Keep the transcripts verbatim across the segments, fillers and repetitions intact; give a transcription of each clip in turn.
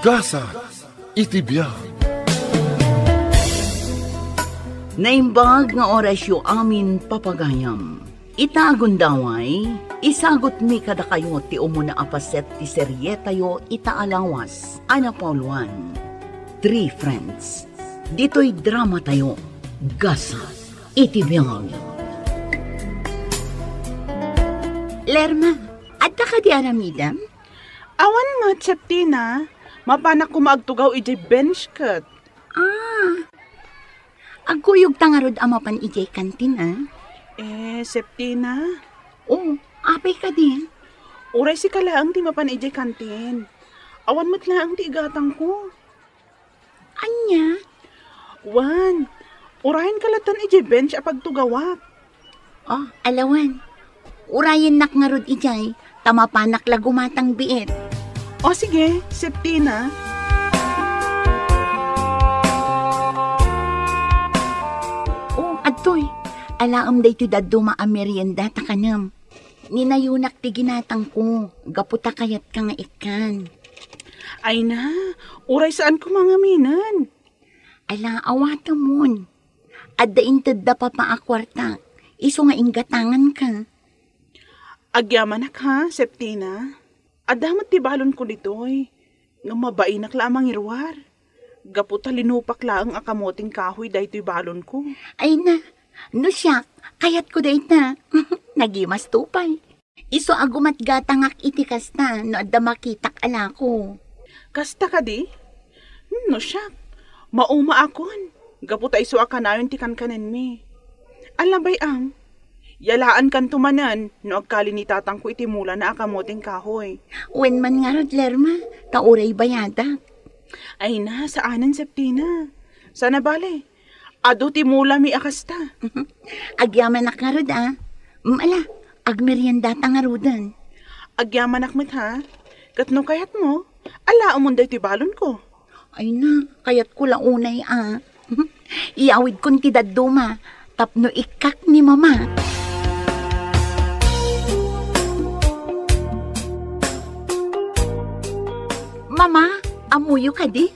Gasat iti biag. Naimbag nga orasyo amin, papagayam. Ita a gundaway, isagutmi kadakayo ti umuna a paset ti serietayo ita a lawas a napauluan, Three Friends. Ditoy dramatayo, Gasat iti biag. Lerma, adda kadi aramidem? Awan met, Septina. Mapanak koma agtugaw idiay bench ket. Ah, agkuyogta ngarud a mapan idiay kantin, ah? Eh, Septina? Oh, apay kadi? Uray sika laeng ti mapan idiay kantin. Awan met laeng ti igatangko. Ania? Wen, urayenka latta idiay bench a pagtugawak. Oh, ala wen. Urayennak ngarud idiay, ta mapanak la gumatang biit. O sige, Septina. Oh, adtoy. Alaem daytoy dadduma a merienda ta kanem. Ninayonak ti ginatangko, gapu ta kayatka nga ikkan. Ay na, uray saan koma ngaminen. Ala, awatemon. Adda intedda papa a kuarta, isu nga inggatanganka. Agyamanak ha, Septina. Adda met ti balonko ditoy. Ngem mabainak la a mangiruar. Gapu ta linupak laeng a kamoting kahoy daytoy balonko. Ay na, no siak, kayatko dayta. Nagimasto pay. Isu a gumatgatangak iti kasta no adda makitak a lako. Kasta kadi? Hmm, no siak, maumaakon. Gapu ta isu a kanayon ti kankanenmi. Ala bay-am, yalaankanto manen no agkali ni tatangko iti mulana a kamoting kahoy. Wen man ngarud, Lerma, ta uray bayadak. Ay na, saanen, Septina. Sana bale, adu ti mulami a kasta. Agyamanak ngarud, a. Mm, ala, agmeriendata ngaruden. Agyamanak met, ha? Ket no kayatmo, alaemon daytoy balonko. Ay na, kayatko la unay, a. Iyawidkon ti dadduma tapno ikkak ni Mama. Mama, ammoyo kadi?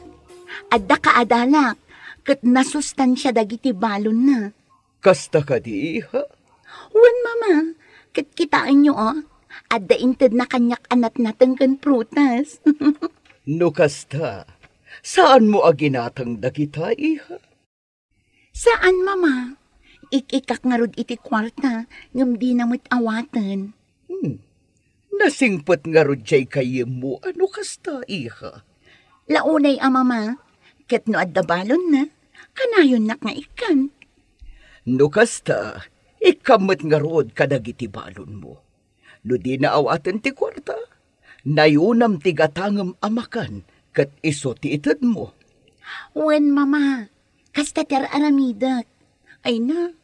Adda kaadalak ket nasustansia dagiti balonna. Kasta kadi, iha? Wen, Mama, ket kitaenyo, a, adda intedna kaniak a natnateng ken prutas. No kasta, saanmo a ginatang dagita, iha? Saan, Mama. Ik-ikkak ngarud iti kuarta, ngem dina met awaten. Hmm. Nasingpet ngarud diay gayyemmo a no kasta, iha. La unay a, Mama, ket no adda balonna, kanayonnak nga ikkan. No kasta, ikkam met ngarud kadagiti balonmo. No dina awaten ti kuarta, nayonam ti gatangem a makan ket isu ti itedmo. Wen, Mama, kasta ti ar-aramidek. Ay na,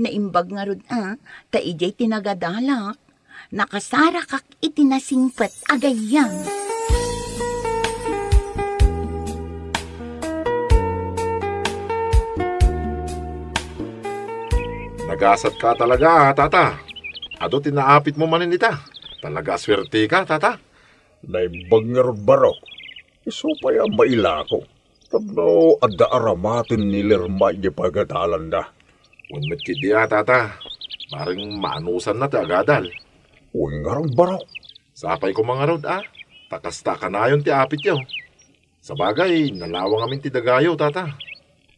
naimbag ngarud a, ta idiay ti nagadalak, nakasarakak iti nasingpet a gayyem. Nagasatka talaga, a, tata. Adu ti naapitmo manen ita. Talaga a suerteka, tata. Naimbag ngarud, Barok. Isu pay a mailako tapno adda aramaten ni Lerma idiay pagadalanda. Wen met ketdi a, tata. Bareng maanusanna ti agadal. Wen ngarud, Barok. Sapay koma ngarud a, ta kasta kanayon ti apityo. Sabagay, nalawa ngamin ti dagayo, tata.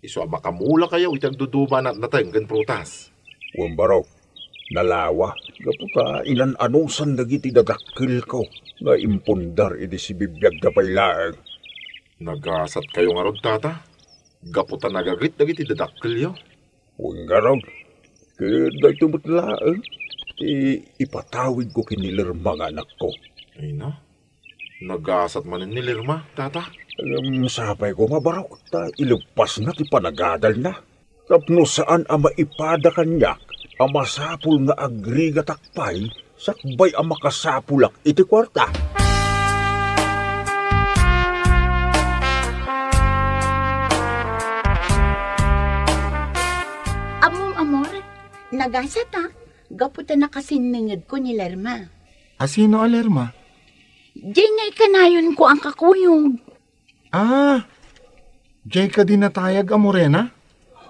Isu a makamulakayo iti agduduma a natnateng ken prutas. Wen, Barok, nalawa gapu ta inan-anusan dagiti dadakkelko nga impundar idi sibibiagda pay laeng. Nagasatkayo ngarud, tata, gapu ta nagagit dagiti dadakkelyo. Wen ngarud, ket daytoy met laeng ti ipatawidko ken ni Lerma nga anakko. Ay na, nagasat manen ni Lerma, tata. Ngem sapay koma, Barok, ta ileppasna ti panagadalna. Tapno saan a maipada kaniak a masapul nga agrigatak pay sakbay a makasapulak iti kuarta. Ammom, amor, nagasata gapu ta nakasinnengedko ni Lerma. A, sino a Lerma? Diay nga ikanayonko a kakuyog. Ah, jay kadi natayag a Morena?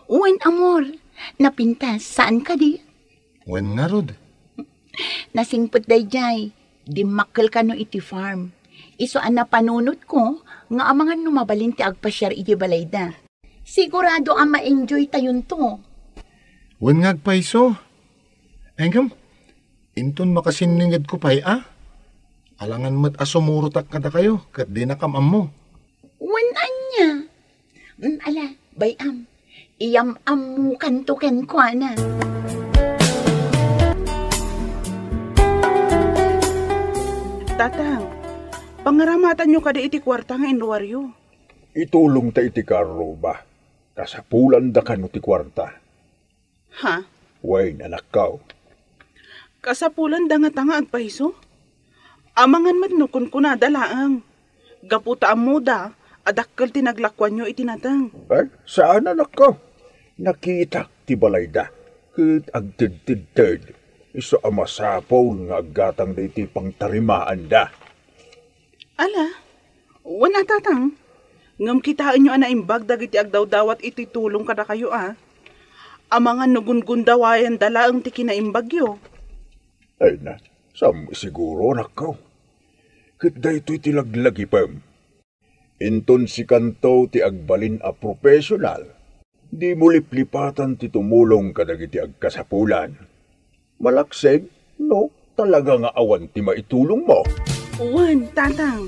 Wen, amor. Napintas, saan kadi? Wen ngarud. Nasingpet dayjay. Dimmakkel kano iti farm. Isu a napanunotko nga amangan no mabalin ti agpasiar iti balayda. Sigurado a ma-enjoy tayonto. Wen nga agpayso. Ay ngem, inton makasinningedko pay a. Alangan met a sumurotak kadakayo ket dinakam ammo. Wen ania? Mm, ala, bay-am. Iyam-ammokanto kenkuana. Tatang, pangaramatanyo kadi iti kuarta nga inruaryo. Itulongta iti karruba. Kasapulanda kano ti kuarta. Ha? Wen, anakko. Kasapulanda ngata nga agpayso? Amangan met no kunkunada laeng. Gapu ta ammoda a dakkel ti naglakuanyo iti nateng. Ay, saan, anakko. Nakitak ti balayda. Ket agtedtedted. Isu a masapul nga aggatangda iti pangtarimaanda. Ala, wen a, Tatang, ngem kitaenyo a naimbag dagiti agdawdawat iti tulong kadakayo a. Amangan no gungundawayanda laeng ti kinaimbagyo. Ay na, sam siguro, anakko. Ket daytoy ti laglagipem. Inton sikanto ti agbalin a professional, dimo liplipatan ti tumulong kadagiti agkasapulan. Malaksid, no, talaga nga awan ti maitulongmo. Wen, Tatang.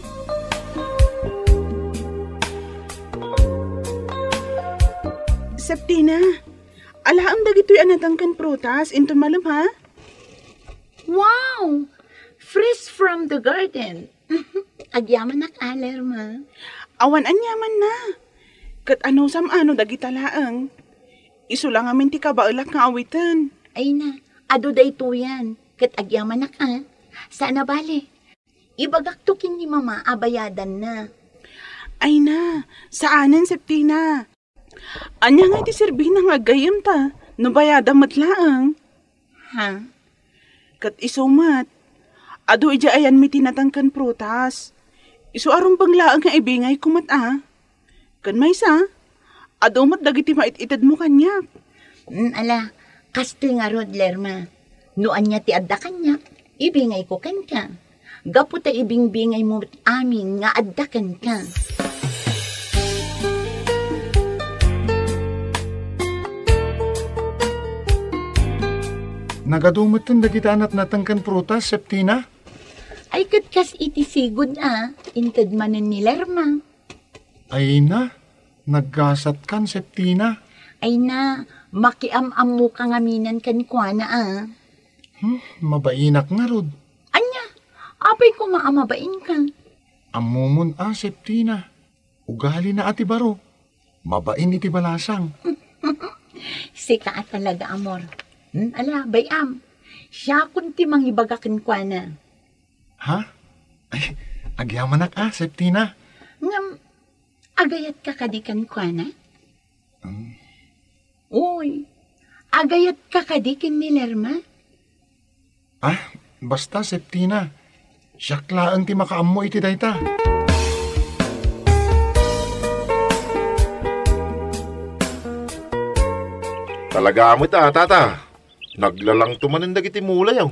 Septina, alaem dagitoy a nateng ken prutas, inton malem, ha? Wow! Fresh from the garden. Agyamanak a, Lerma. Awan aniamanna. Ket anusam a no dagita laeng? Isu la ngamin ti kabaelak nga awiten. Ay na, adu daytoyen. Ket agyamanak a. Saan a bale. Ibagakto ken ni Mama a bayadanna. Ay na, saanen, Septina. Ania nga iti serbina nga aggayemta no bayadam met laeng? Ha? Ket isu met, adu idiay ayanmi ti nateng ken prutas. Isu a rumbeng laeng nga ibingayko met a. Ken maysa, adu met dagiti mait-itedmo kaniak. Mm, ala, kastoy ngarud, Lerma. No ania ti adda kaniak, ibingayko kenka. Gapu ta ibingbingaymo met amin nga adda kenka. Nagadu metten dagiti natnateng ken prutas, Septina? Ay, ket kas iti sigud a, inted manen ni Lerma. Ay na, naggasatkan, Septina. Ay na, makiam-ammoka ngaminen kenkuana a. Hmm, mabainak ngarud. Ania, apay koma a mabainka? Ammomon a, Septina. Ugalina a ti baro. Mabain iti balasang. Sika a talaga, amor. Hmm, ala, bay-am. Siakon ti mangibaga kenkuana. Ha? Ay, agyamanak a, Septina. Ngem, agayatka kadi kenkuana? Hmm. Uy, agayatka kadi ken ni Lerma? Ah, basta, Septina. Siak laeng ti makaammo iti dayta. Talaga met a, tata. Naglalangto manen dagiti mulayo.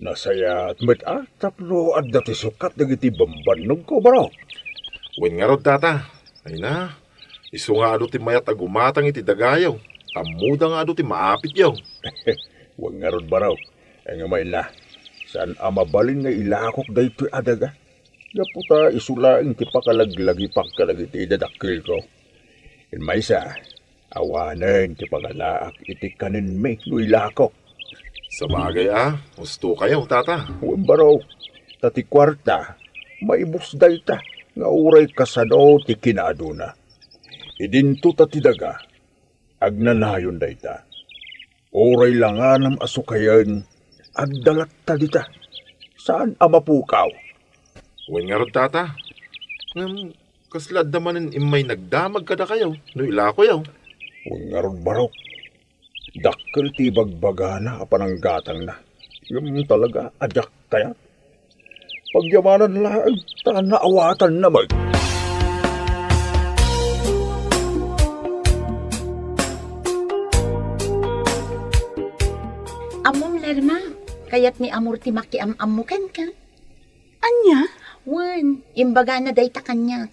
Nasayaat met a tapno adda ti sukat dagiti bambannogko, baro. Wen ngarud, tata. Ay na, isu nga adu ti mayat a gumatang iti dagayo. Ammoda nga adu ti maapityo. Wen ngarud, baro. Ay nga mayna, saan a mabalin nga ilakok daytoy a daga. Gapu ta isu laeng ti pakalaglagipak kadagiti dadakkelko. Ken maysa, awanen ti pagalaak iti kanenmi no ilakok. Sabagay a, husto kayo, tata. Wen baro, ta ti kuarta, maibus dayta, nga uray kasano ti kinaaduna. Idinto ta ti daga, agnanayon dayta. Uray langanam a sukayen, agdalatta dita. Saan a mapukaw. Wen ngarud, tata. Ngem, kasla adda manen immay nagdamag kadakayo no ilakoyo? Wen ngarud, barok. Dakkel ti ibagbagana a pananggatangna. Ngem talaga a diak kayat. Pagyamanan laeng ta naawatanna met. Irma, kayat ni Amor ti makiam-ammo kenka. Ania? Wen, imbagana dayta kaniak.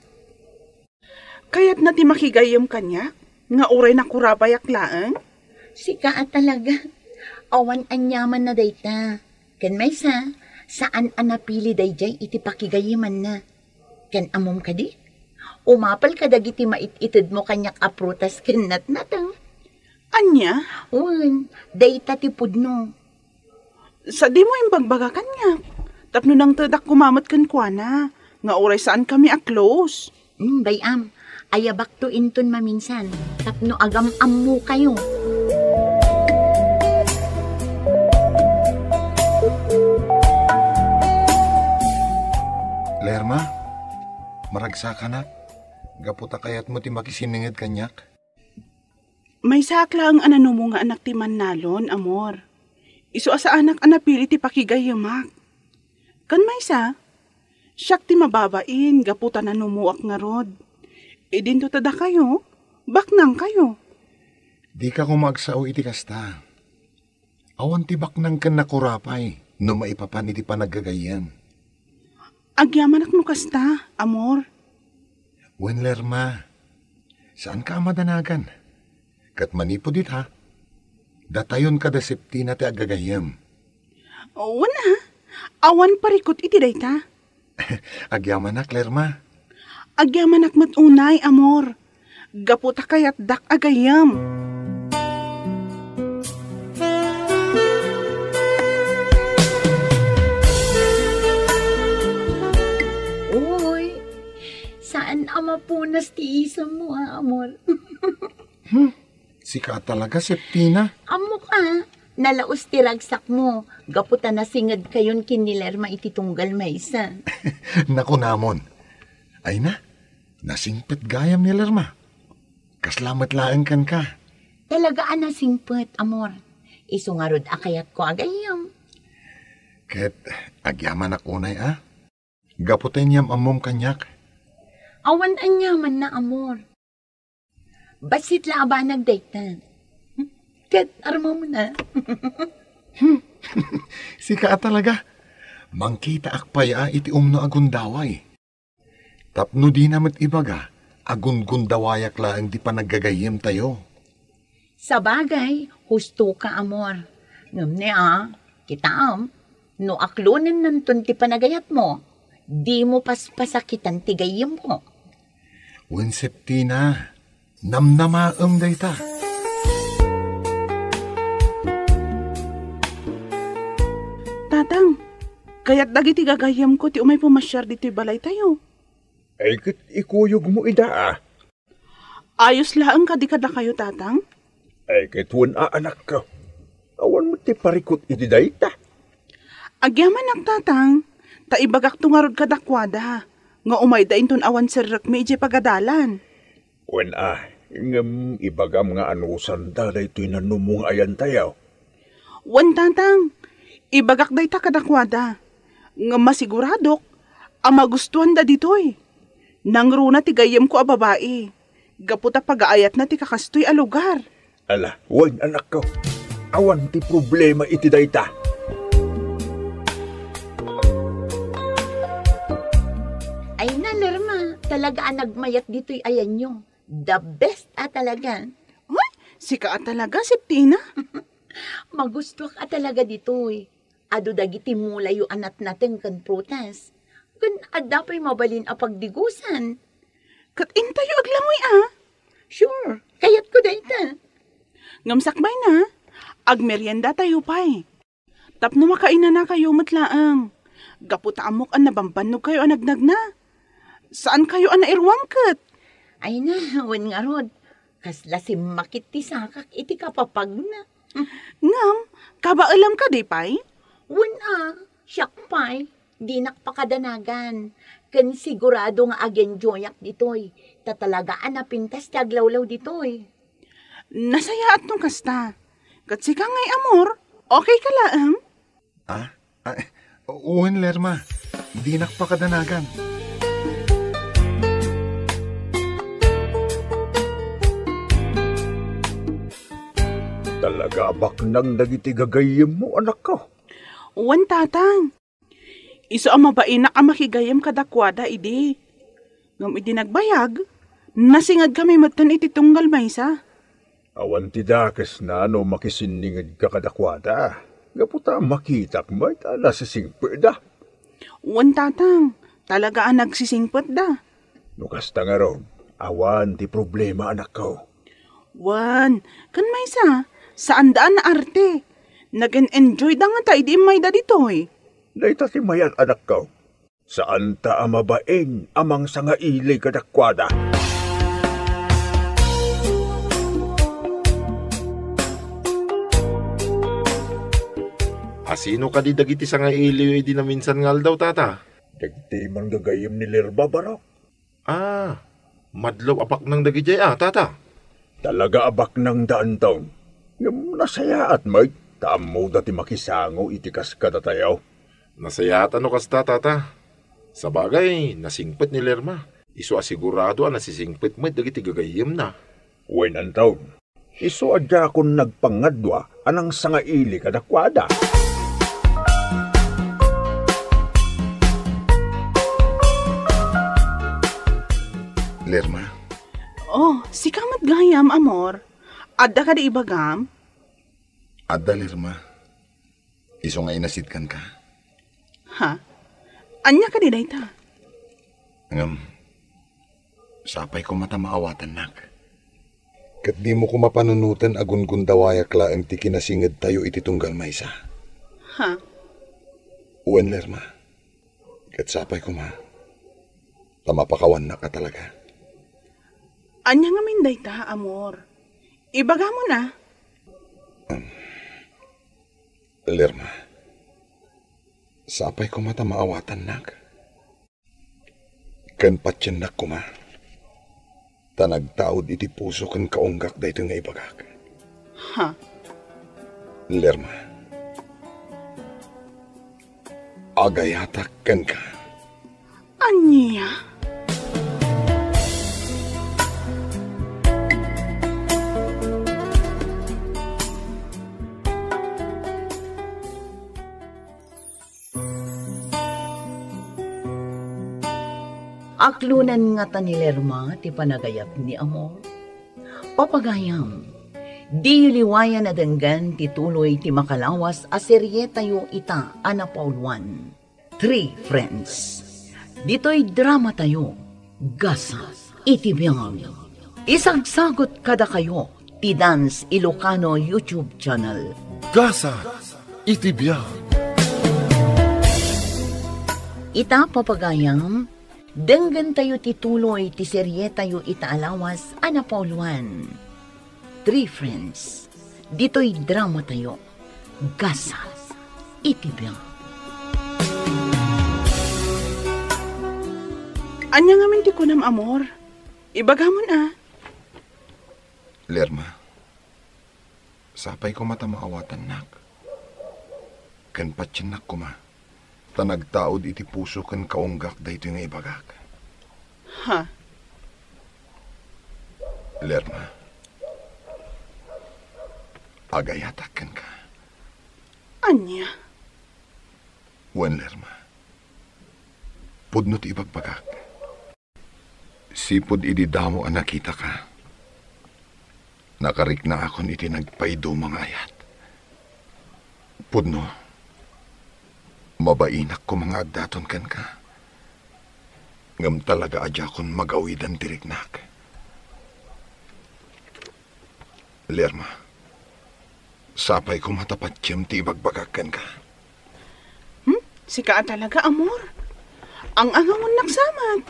Kayatna ti makigayyem kaniak, nga uray nakurapayak laeng? Sika a talaga. Awan aniamanna dayta. Ken maysa, saan a napili daydiay iti pakigayyemanna. Ken ammom kadi? Umapel kadagiti mait-itedmo kaniak a prutas ken natnateng. Ania? Wen, dayta ti pudno. Sadimo imbagbaga kaniak, tapno nangtedak koma met kenkuana, nga uray saankami a close. Hmm, bay-am, ayabakto inton maminsan, tapno agam-ammokayo. Lerma, maragsakanak, gapu ta kayatmo ti makisinenged kaniak. Maysaak laeng a nanumo nga anak ti mannalon, Amor. Isu a saanak a napili ti pakigayyemak. Ken maysa, siak ti mababain gapu ta nanumoak ngarud. Idinto ta dakayo, baknangkayo. Dika koma agsao iti kasta. Awan ti baknang ken nakurapay no maipapan iti panaggagayyem. Agyamanak no kasta, Amor. Wen, Lerma, saanka a madanagan. Ket manipud ita, datayon kada Septina ti aggagayyem. Wen a, awan parikut iti dayta. Agyamanak, Lerma. Agyamanak met unay, Amor. Gapu ta kayatdak a gayyem. Uy, saan a mapunas ti isemmo, a, Amor? Hmm, sika talaga, Septina. Ammok a, nalaus ti ragsakmo, gapu ta nasingedkayon ken ni Lerma iti tunggal maysa. Nakunamon. Ay na, nasingpet gayam ni Lerma. Kasla met laeng kenka. Talaga a nasingpet, Amor. Isu ngarud a kayatko a gayyem. Ket agyamanak unay a. Gapu ta inyam-ammom kaniak. Awan aniamanna, Amor. Bassit la a banag dayta. Ket armamon a. Hmm. Sika a talaga. Mangkitaak pay a iti umno a gundaway. Tapno dina met ibaga a gungundawayak laeng ti panaggagayyemtayo. Sabagay, husto ka, Amor. Ngem ne a, kitaem, no aklonennanton ti panagayatmo, dimo paspasakitan ti gayyemko. Wen Septina, namnamaem dayta. Tatang, kayat dagiti gagayyemko ti umay pumasiar ditoy balaytayo. Ay, ket ikuyogmo ida a. Ayos laeng kadi kadakayo, Tatang? Ay, ket wen a, anakko. Awan met ti parikut iti dayta. Agyamanak, Tatang, ta ibagakto ngarud kadakuada nga umayda inton awan serrekmi idiay pagadalan. Wen a, ngem ibagam nga anusanda daytoy nanumo nga ayantayo. Wen, Tatang, ibagak dayta kadakuada, ngem masiguradok a magustuanda ditoy. Nangruna ti gayyemko a babai, gapu ta pagaayatna ti kakastoy a lugar. Ala, wen, anakko, awan ti problema iti dayta. Ay na, Lerma, talaga a nagmayat ditoy ayanyo. The best a talaga. Uy, sika a talaga, Septina. Magustuak a talaga ditoy. Adu dagiti mulayo a natnateng ken prutas. Ken adda pay mabalin a pagdigusan. Ket intayo aglangoy a? Sure, kayatko dayta. Ngem sakbay na, agmeriendatayo pay. Tapno makainanakayo met laeng. Gapu ta ammok a nabambannogkayo a nagnagna. Saankayo a nairuam ket? Ay na, wen ngarud, kasla simmakit ti sakak iti kapapagna. Ngem, kabaelam kadi pay? Wen a, siak pay, dinak pakadanagan. Ken sigurado nga ag-enjoyak ditoy. Ta talaga a napintas ti aglawlaw ditoy. Nasayaat no kasta. Ket sika ngay, Amor, okay ka laeng? Ah? Ah, wen, Lerma. Dinak pakadanagan. Talaga Kaabaknang dagiti gagayyemmo, anakko. Wen, tatang. Isu a mabainak a makigayyem kadakuada idi. Ngem idi nagbayag, nasingedkami metten iti tunggal maysa. Awan ti dakesna no makisinningedka kadakuada, gapu ta makitak met a nasisingpetda. Wen, tatang, talaga a nagsisingpetda. No kasta ngarud, awan ti problema, anakko. Wen, ken maysa, saanda a naarte. Nag-en-enjoyda ngata idi immayda ditoy. Dayta ti mayat, anakko. Saanta a mabain a mangsangaili kadakuada. A sino kadi dagiti sangailiyo idi naminsan nga aldaw, tata? Dagiti manggagayyem ni Lerma, Barok. Ah, madlaw a baknang dagidiay a, tata? Talaga a baknangda, Anton. Ngem nasayaat met ta ammoda ti makisango iti kas kadatayo. Nasayaat a no kasta, tata. Sabagay, nasingpet ni Lerma. Isu a sigurado a nasisingpet met dagiti gagayyemna. Wen, Anton. Isu a diakon nagpangadua a nangsangaili kadakuada. Lerma? Oh, sika met gayam, amor. Adda kadi ibagam? Adda, Lerma. Isu nga inasid kenka. Ha? Ania kadi dayta? Ngem, sapay koma ta maawatannak. Ket dimo koma panunoten a gungundawayak laeng ti kinasingedtayo iti tunggal maysa. Ha? Wen, Lerma. Ket sapay koma ta mapakawannak a talaga. Ania ngamin dayta, amor? Ibagamon a. Em, Lerma, sapay koma ta maawatannak. Ken patiennak koma ta nagtaud iti puso ken kaunggak daytoy nga ibagak. Ha? Lerma, agayatak kenka. Ania? Aklonan ngata ni Lerma ti panagayat ni Amor? Papagayam, diyo liwayan a denggen ti tuloy ti makalawas a serietayo ita a napauluan, Three Friends. Ditoy dramatayo, Gasat iti Biag. Isagsagut kadakayo ti Dance Ilocano YouTube channel. Gasat iti Biag. Ita, papagayam, denggentayo ti tuloy ti serietayo ita a lawas a napauluan, Three Friends. Ditoy dramatayo, Gasat iti Biag. Ania ngamin ti kunam, amor? Ibagamon a. Lerma, sapay koma ta maawatannak. Ken patiennak koma ta nagtaud iti puso ken kaunggak daytoy nga ibagak. Ha? Lerma, agayatak kenka. Ania? Wen, Lerma. Pudno ti ibagbagak. Sipud idi damo a nakitaka, nakariknaakon iti nagpaiduma nga ayat. Pudno, mabainak koma nga agdaton kenka. Ngem talaga a diakon magawidan ti riknak. Lerma, sapay koma ta patiem ti ibagbagak kenka. Hmm? Sika a talaga, amor? Ang-angamonnak samet.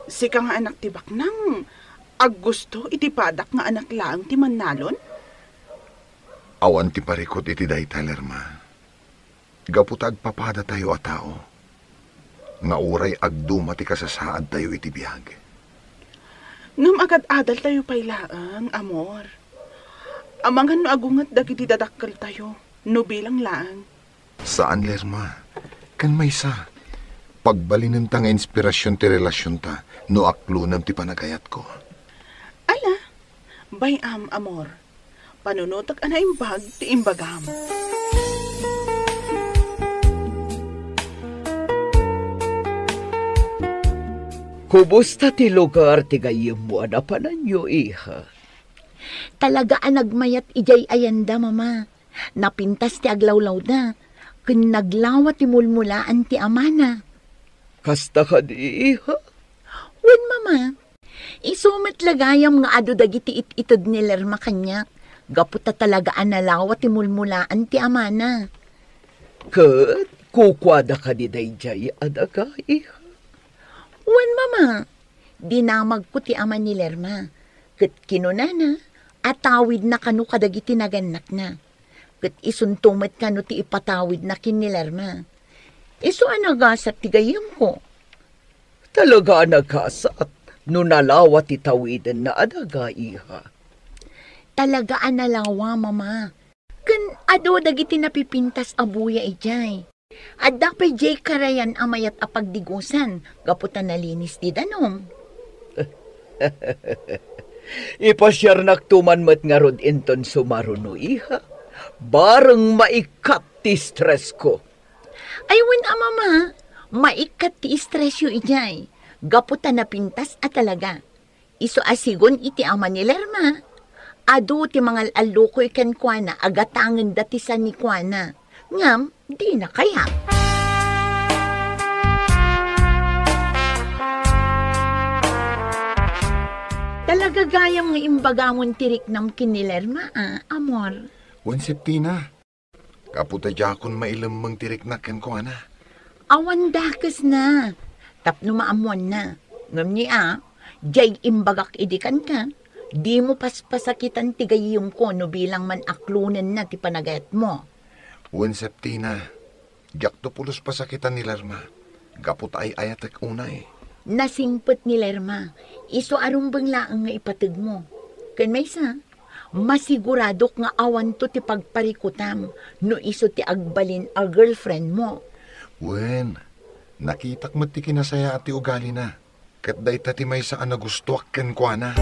Sika nga anak ti baknang, aggusto iti padak nga anak laeng ti mannalon? Awan ti parikut iti dayta, Lerma. Gapu ta agpapadatayo a tao, nga uray agduma ti kasasaadtayo iti biag. Ngem agad-adaltayo pay laeng, amor. Amangan no agunget dagiti dadakkeltayo, no bilang laeng. Saan, Lerma. Ken maysa, pagbalinenta nga inspirasyon ti relasionta no aklonem ti panagayatko. Ala, bay-am, amor. Panunotek a naimbag ti imbagam. Kumusta ti lugar ti gayyemmo a napananyo, iha? Talaga a nagmayat idiay ayanda, Mama. Napintas ti aglawlawda, ken naglawa ti mulmulaan ti amana. Kasta kadi, iha? Wen, Mama. Isu met la gayam nga adu dagiti it-ited ni Lerma kaniak, gapu ta talaga a nalawa ti mulmulaan ti amana. Ket kukuada kadi daydiay a daga, iha? Wen, Mama. Dinamagko ti ama ni Lerma, ket kinunana a tawidna kano kadagiti nagannakna. Ket isunto met kano ti ipatawidna ken ni Lerma. Isu a nagasat ti gayyemko. Talaga a nagasat no nalawa ti tawidenna a daga, iha. Talaga a nalawa, Mama. Ken adu dagiti napipintas a buya idiay. Adda pay diay karayan a mayat a pagdigusan gapu ta nalinis ti danum. Ipasiarnakto man met ngarud inton sumaruno, iha. Bareng maikkat ti stressko. Ay wen a, Mama, maikkat ti stressyo idiay gapu ta napintas a talaga. Isu a sigun iti ama ni Lerma, adu ti mangal-allukoy kenkuana a gatangenda ti sanikuana, ngem dina kayat. Talaga gayam nga imbagamon ti riknam ken ni Lerma, a, amor. Wen, Septina, gapu ta diakon mailemmeng ti riknak kenkuana. Awan dakesna, tapno maammoanna. Ngem ni a, diay imbagak idi kenka, dimo paspasakitan ti gayyemko no bilang man aklonenna ti panagayatmo. Wen, Septina, diakto pulos pasakitan ni Lerma, gapu ta ay-ayatek unay. Nasingpet ni Lerma, isu a rumbeng laeng nga ipategmo. Ken maysa, masiguradok nga awanto ti pagparikutam no isu ti agbalin a girlfriendmo. Wen, nakitak met ti kinasayaat ti ugalina, ket dayta ti maysa a nagustoak kenkuana.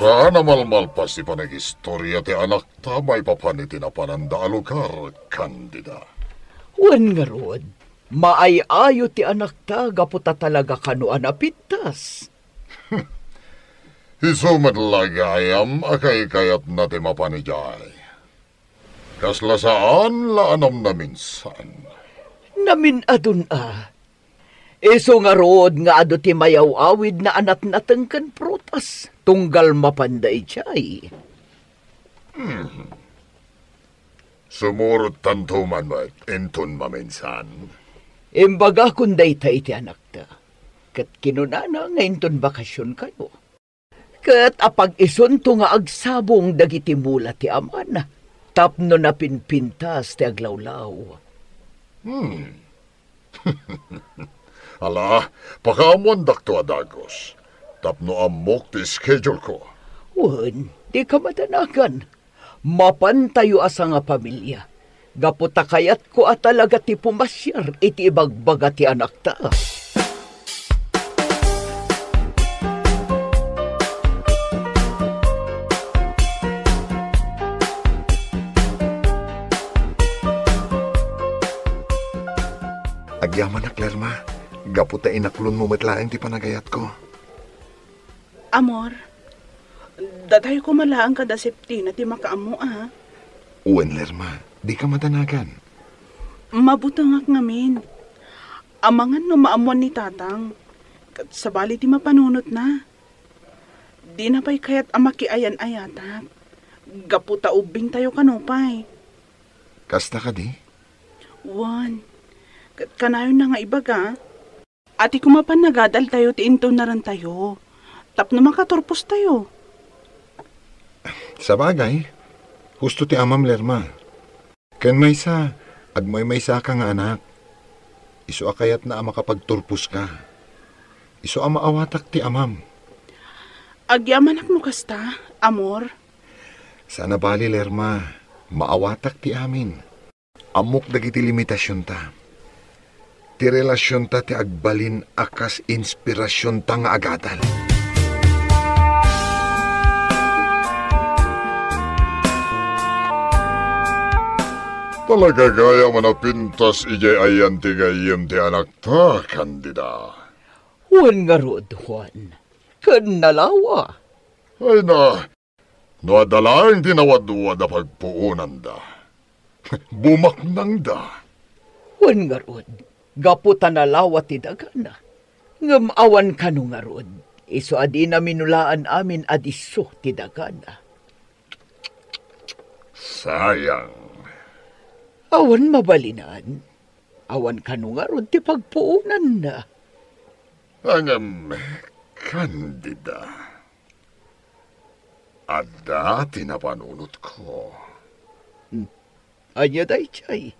Saan a malmalpas ti panagistoria ti anakta maipapan iti napananda a lugar, Candida. Wen ngarud, maay-ayo ti anakta gapu ta talaga kano a napintas. Isu met la gayam a kaykayatna ti mapan idiay. Kasla saan la a namnaminsan. Namin-adun a. Isu ngarud nga adu ti mayaw-awidna a natnateng ken prutas, tunggal mapanda idiay. Hmm. Sumurottanto man met inton maminsan. Imbagakon dayta iti anakta, ket kinunana nga inton bakasionkayo. Ket apag-isunto nga agsabong dagiti mula ti amana, tapno napinpintas ti aglawlaw. Hmm. Ala, pakaammoandakto a dagus, tapno ammok ti schedule-ko. Wen, dika madanagan. Mapantayo a sangapamilia, gapu ta kayatko a talaga ti pumasiar iti ibagbaga ti anakta. Agyamanak, Lerma, gapu ta inaklonmo met laeng ti panagayatko. Amor, datayo koma laeng kada Septina ti makaammo, a? Wen, Lerma, dika madanagan. Mabutengak ngamin. Amangan no maammoan ni Tatang, ket sabali ti mapanunotna. Dina pay kayat a makiayan-ayatak, gapu ta ubbingtayo kano pay. Kasta kadi? Wen, ket kanayonna nga ibaga, a ti koma panagadaltayo ti intunarantayo tapno makaturpostayo. Sabagay, husto ti amam, Lerma. Ken maysa, agmaymaysaka nga anak. Isu a kayatna a makapagturposka. Isu a maawatak ti amam. Agyamanak no kasta, amor. Saan a bali, Lerma. Maawatak ti amin. Ammok dagiti limitasionta. ti relasionta ti agbalin a kas inspirasionta nga agadal. Talaga gayam a napintas idiay ayan ti gayyem ti anakta, Candida. Wen ngarud, Juan, ken nalawa. Ay na, no adda laeng ti nawadwad a pagpuonanda, bumaknangda. Wen ngarud, gapu ta nalawa ti dagana. Ngem awan kano ngarud, isu a dina minulaan amin a disso ti dagana. Sayang. Awan mabalinan. Awan kano ngarud ti pagpuonanna. Ngem, Candida, adda ti napanunotko. Hmm. Ania daydiay?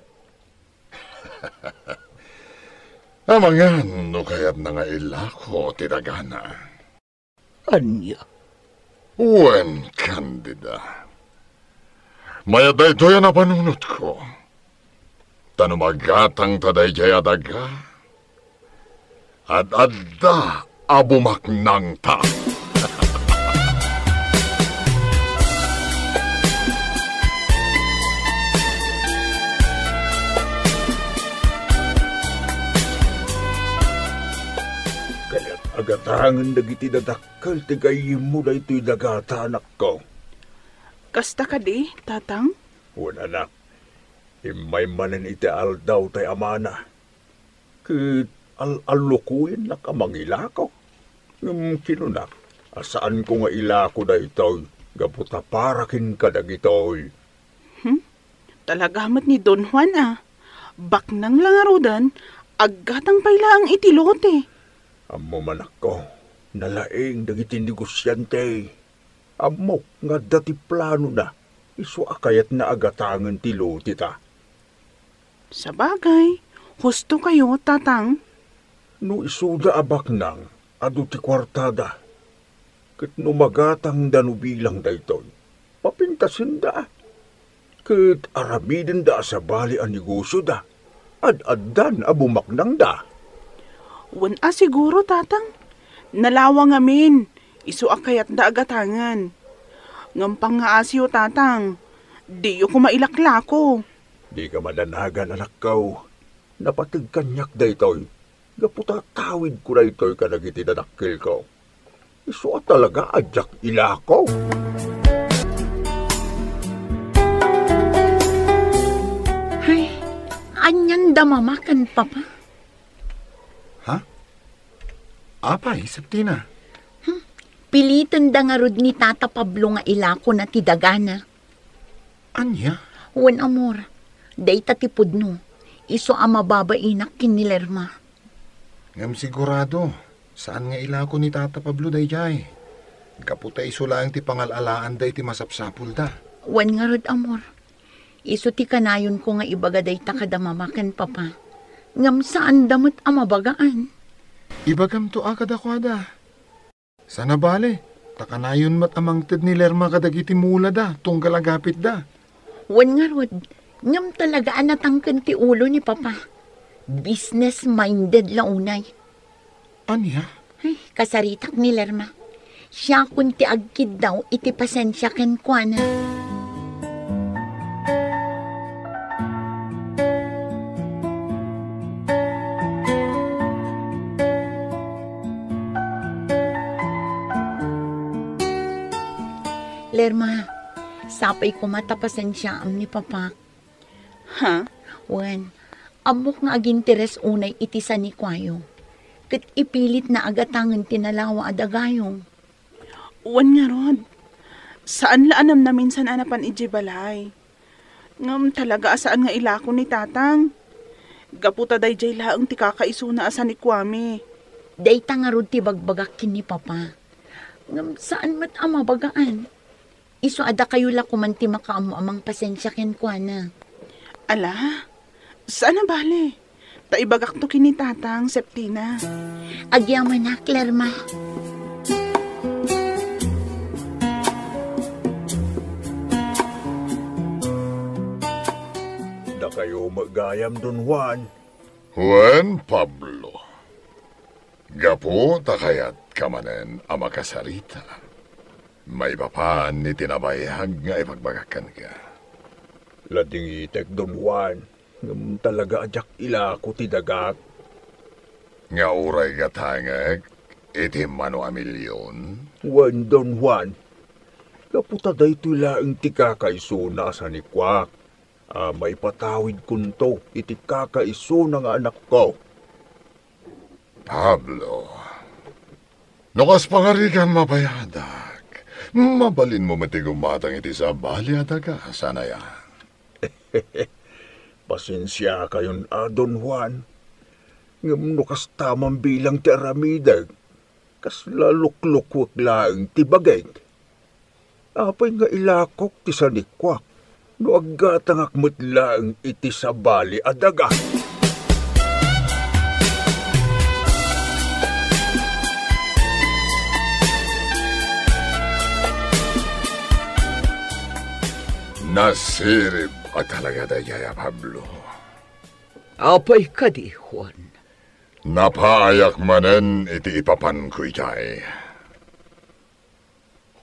Amangan no kayatna nga ilako ti dagana. Ania? Wen, Candida. Mayat daytoy a napanunotko. Ta no magatangta daydiay a daga, ad-adda a bumaknangta. Kayat a gatangen dagiti dadak- kel ti gayyemmo daytoy dagata, anakko. Kasta kadi, Tatang? Wen, anak. Immay manen iti aldaw tay amana. Ket al-allukoyennak a mangilako. Ngem kinunak a saanko nga ilako daytoy gapu ta para ken kadagitoy. Hmm? Talaga met ni Don Juan a. Baknang la ngaruden, aggatang pay laeng iti lote. Ammom, anakko, nalaing dagiti negosiante. Ammok nga adda ti planona, isu a kayatna a gatangen ti loteta. Sabagay, husto kayo, Tatang. No isuda a baknang, adu ti kuartada. Ket no magatangda no bilang daytoy, papintasenda. Ket aramidenda a sabali a negosioda. Ad-addan a bumaknangda. Wen a siguro, Tatang. Nalawa ngamin, isu a kayatda a gatangen. Ngem pangngaasiyo, Tatang. Diyo koma ilaklako. Dika madanagan, anakko. Napateg kaniak daytoy. Gapu ta tawidko daytoy kadagiti dadakkelko. Isu a talaga a diak ilako. Ay, anian da Mama ken Papa? Ha? Apay, Septina? Hmm, pilitenda ngarud ni Tata Pablo nga ilakona ti dagana. Ania? Wen, amor, dayta ti pudno. Isu a mababainak ken ni Lerma. Ngem sigurado, saan nga ilako ni Tata Pablo daydiay. Gapu ta isu laeng ti pangal-alaanda iti masapsapulda. Wen ngarud, amor. Isu ti kanayonko nga ibaga dayta kada Mama ken Papa. Ngem saanda met a mabagaan. Ibagamto a kadakuada. Saan a bale, ta kanayon met a mangted ni Lerma kadagiti mulada tunggal agapitda. Wen ngarud, ngem talaga a natangken ti ulo ni Papa. Business-minded la unay. Ania? Ay, kasaritak ni Lerma. Siakon ti agkiddaw iti pasensia kenkuana. Lerma, sapay koma ta pasensiaam ni Papak. Ha? Wen, ammok nga aginteres unay iti sanikuayo. Ket ipilitna a gatangen ti nalawa a dagayo. Wen ngarud, saan la a namnaminsan a napan idiay balay. Ngem talaga a saan nga ilako ni Tatang. Gapu ta daydiay laeng ti kakaisuna a sanikuami. Dayta ngarud ti bagbagak ken ni Papa. Ngem saan met a mabagaan. Isu a dakayo la koman ti makaammo a mangpasensia kenkuana. Ala, saan a bale. Ta ibagakto ken ni Tatang, Septina. Agyamanak, Lerma. Dakayo met gayam, Don Juan. Wen, Pablo, gapu ta kayatka manen a makasarita, maipapan iti nabayag nga ibagbagak kenka. Ladingitek, Don Juan, ngem talaga a diak ilako ti dagak. Nga uray gatangek iti mano a milion? Wen, Don Juan, gapu ta daytoy laeng ti kakaisuna a sanikuak a maipatawidkonto iti kakaisuna nga anakko. Pablo, no kas pangarigan mabayadak, mabalinmo met ti gumatang iti sabali a daga, saan aya? Pasensiakayon a, Don Juan, ngem no kasta man bilang ti aramidek, kasla luklukuek laeng ti bagik. Apay nga ilakok ti sanikuak no aggatangak met laeng iti sabali a daga? Nasirib a talaga daydiay a Pablo. Apay kadi, Juan? Napaayak manen iti ipapanko idiay.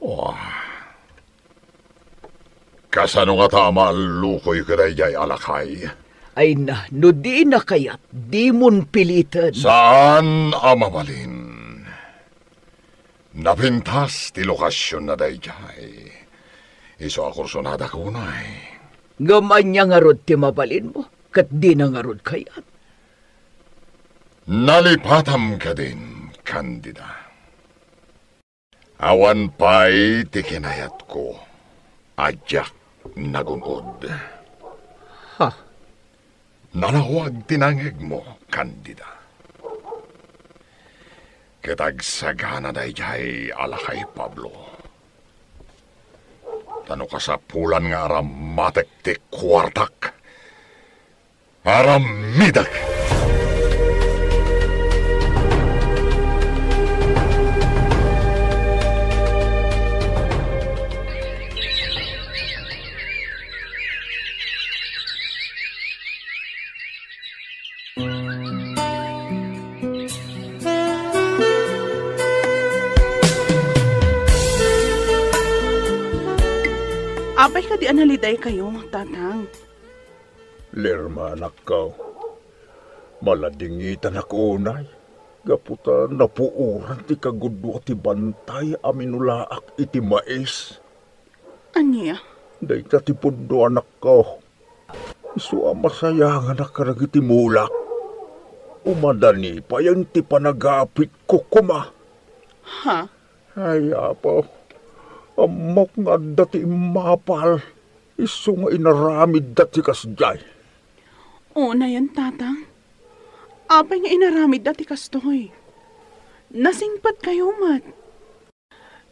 Oh. Kasano ngata a maallukoy kadaydiay a lakay? Ay na, no dina kayat, dimon piliten. Saan a mabalin. Napintas ti lokasionna daydiay. Isu a kursonadak unay. Ngem ania ngarud ti mabalinmo, ket dina ngarud kayat? Nalipatam kadin, Candida. Awan pay ti kinayatko a diak nagun-od. Ha? Nalawag ti nangngegmo, Candida. Ket agsagana daydiay a lakay, Pablo. Ta no kasapulan nga aramatek ti kuartak, aramidek! Apay kadi a nalidaykayo, Tatang? Lerma, anakko, maladingitanak unay, gapu ta napuoran ti kagudua ti bantay a minulaak iti mais. Ania? Dayta ti pudno, anakko. Isu a masayanganak kadagiti mulak. Umadani payen ti panagapitko koma. Ha? Ay, Apo, ammok nga adda ti immapal isu nga inaramidda ti kasdiay. Unayen, Tatang. Apay nga inaramidda ti kastoy? Nasingpetkayo met.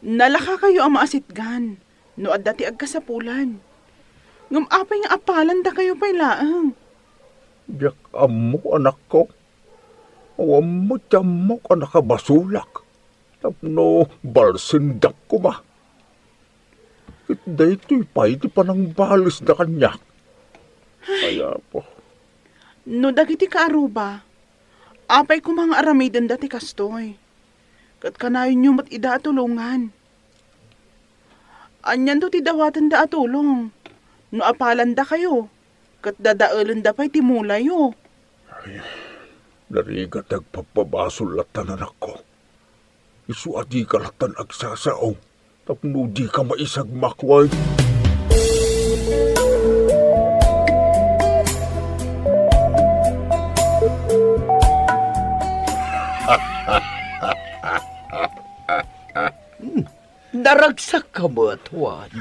Nalakakayo a maasitgan no adda ti agkasapulan. Ngem apay nga apalandakayo pay laeng? Diak ammo, anakko. Awan met ti ammok a nakabasolak tapno balsendak koma. Ket daytoy pay ti panangbalesda kaniak. Ay, Apo. No dagiti kaaruba, apay koma nga aramidenda ti kastoy? Ket kanayonyo met ida a tulongan. Anianto ti dawatenda a tulong no apalandakayo ket dadaelenda pay ti mulayo? Ay, narigat ti agpabbabasol lattan, anakko. Isu a dika lattan agsasao tapno dika maisagmak, wen. Hmm. Naragsakka met, Juan.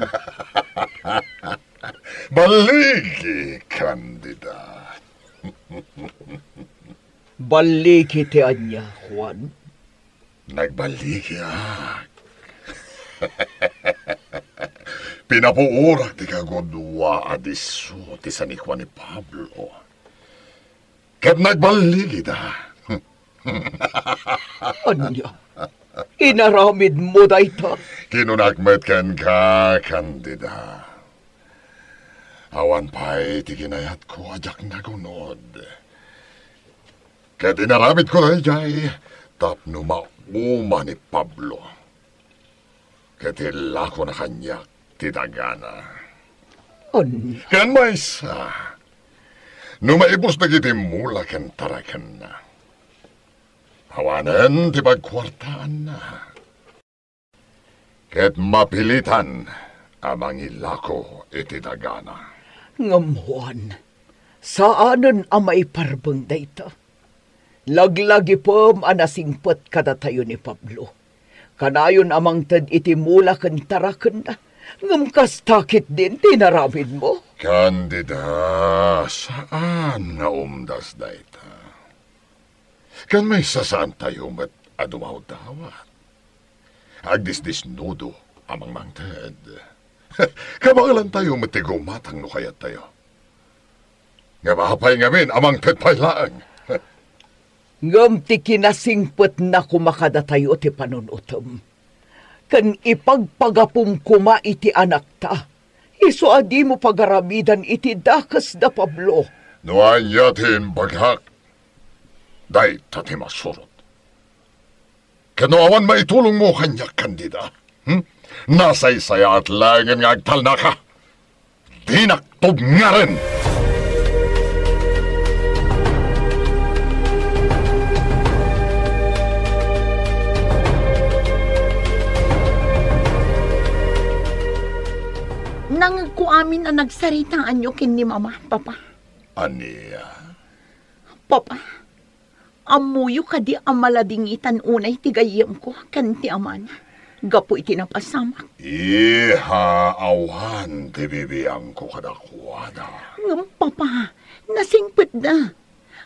Balligi, Candida. Balligi ti ania, Juan? Nagballigiak. Pinapuorak ti kagudua a disso ti sanikuan ni Pablo. Ket nagballigida. Ania? Inaramidmo dayta? Kinunak met kenka, Candida. Awan pay ti kinayatko a diak nagunod. Ket inaramidko daydiay tapno mauma ni Pablo. Ket ilakona kaniak ti dagana. Ania? Ken maysa, no maibus dagiti mula ken tarakenna, awanen ti pagkuartaanna. Ket mapilitan a mangilako iti dagana. Ngem Juan, saanen a maiparbeng dayta. Laglagipem a nasingpet kadatayo ni Pablo. Kanayon a mangted iti mula ken tarakenna, ngem kasta ketdin ti inaramidmo? Candida, saan nga umdas dayta. Ken maysa, saantayo met a dumawdawat. Agdisdisnudo a mangmangted. Kabaelantayo met ti gumatang no kayattayo. Ngem apay ngamin a mangted pay laeng? Ngem ti kinasingpetna koma kadatayo ti panunutem, ken ipagpagapum koma iti anakta, isu a dimo pagaramidan iti dakes da Pablo. No ania ti imbagak, dayta ti masurot. Ket no awan maitulongmo kaniak, Candida, hmm? Nasaysayaat laengen nga agtalnaka. Dinak tubngaren! Nangegko amin a nagsaritaanyo ken ni Mama, Papa. Ania? Papa, ammoyo kadi a maladingitan unay ti gayyemko ken ti amana gapu iti napasamak? Iha, awan ti bibiangko kadakuada. Ngem, Papa, nasingpetda.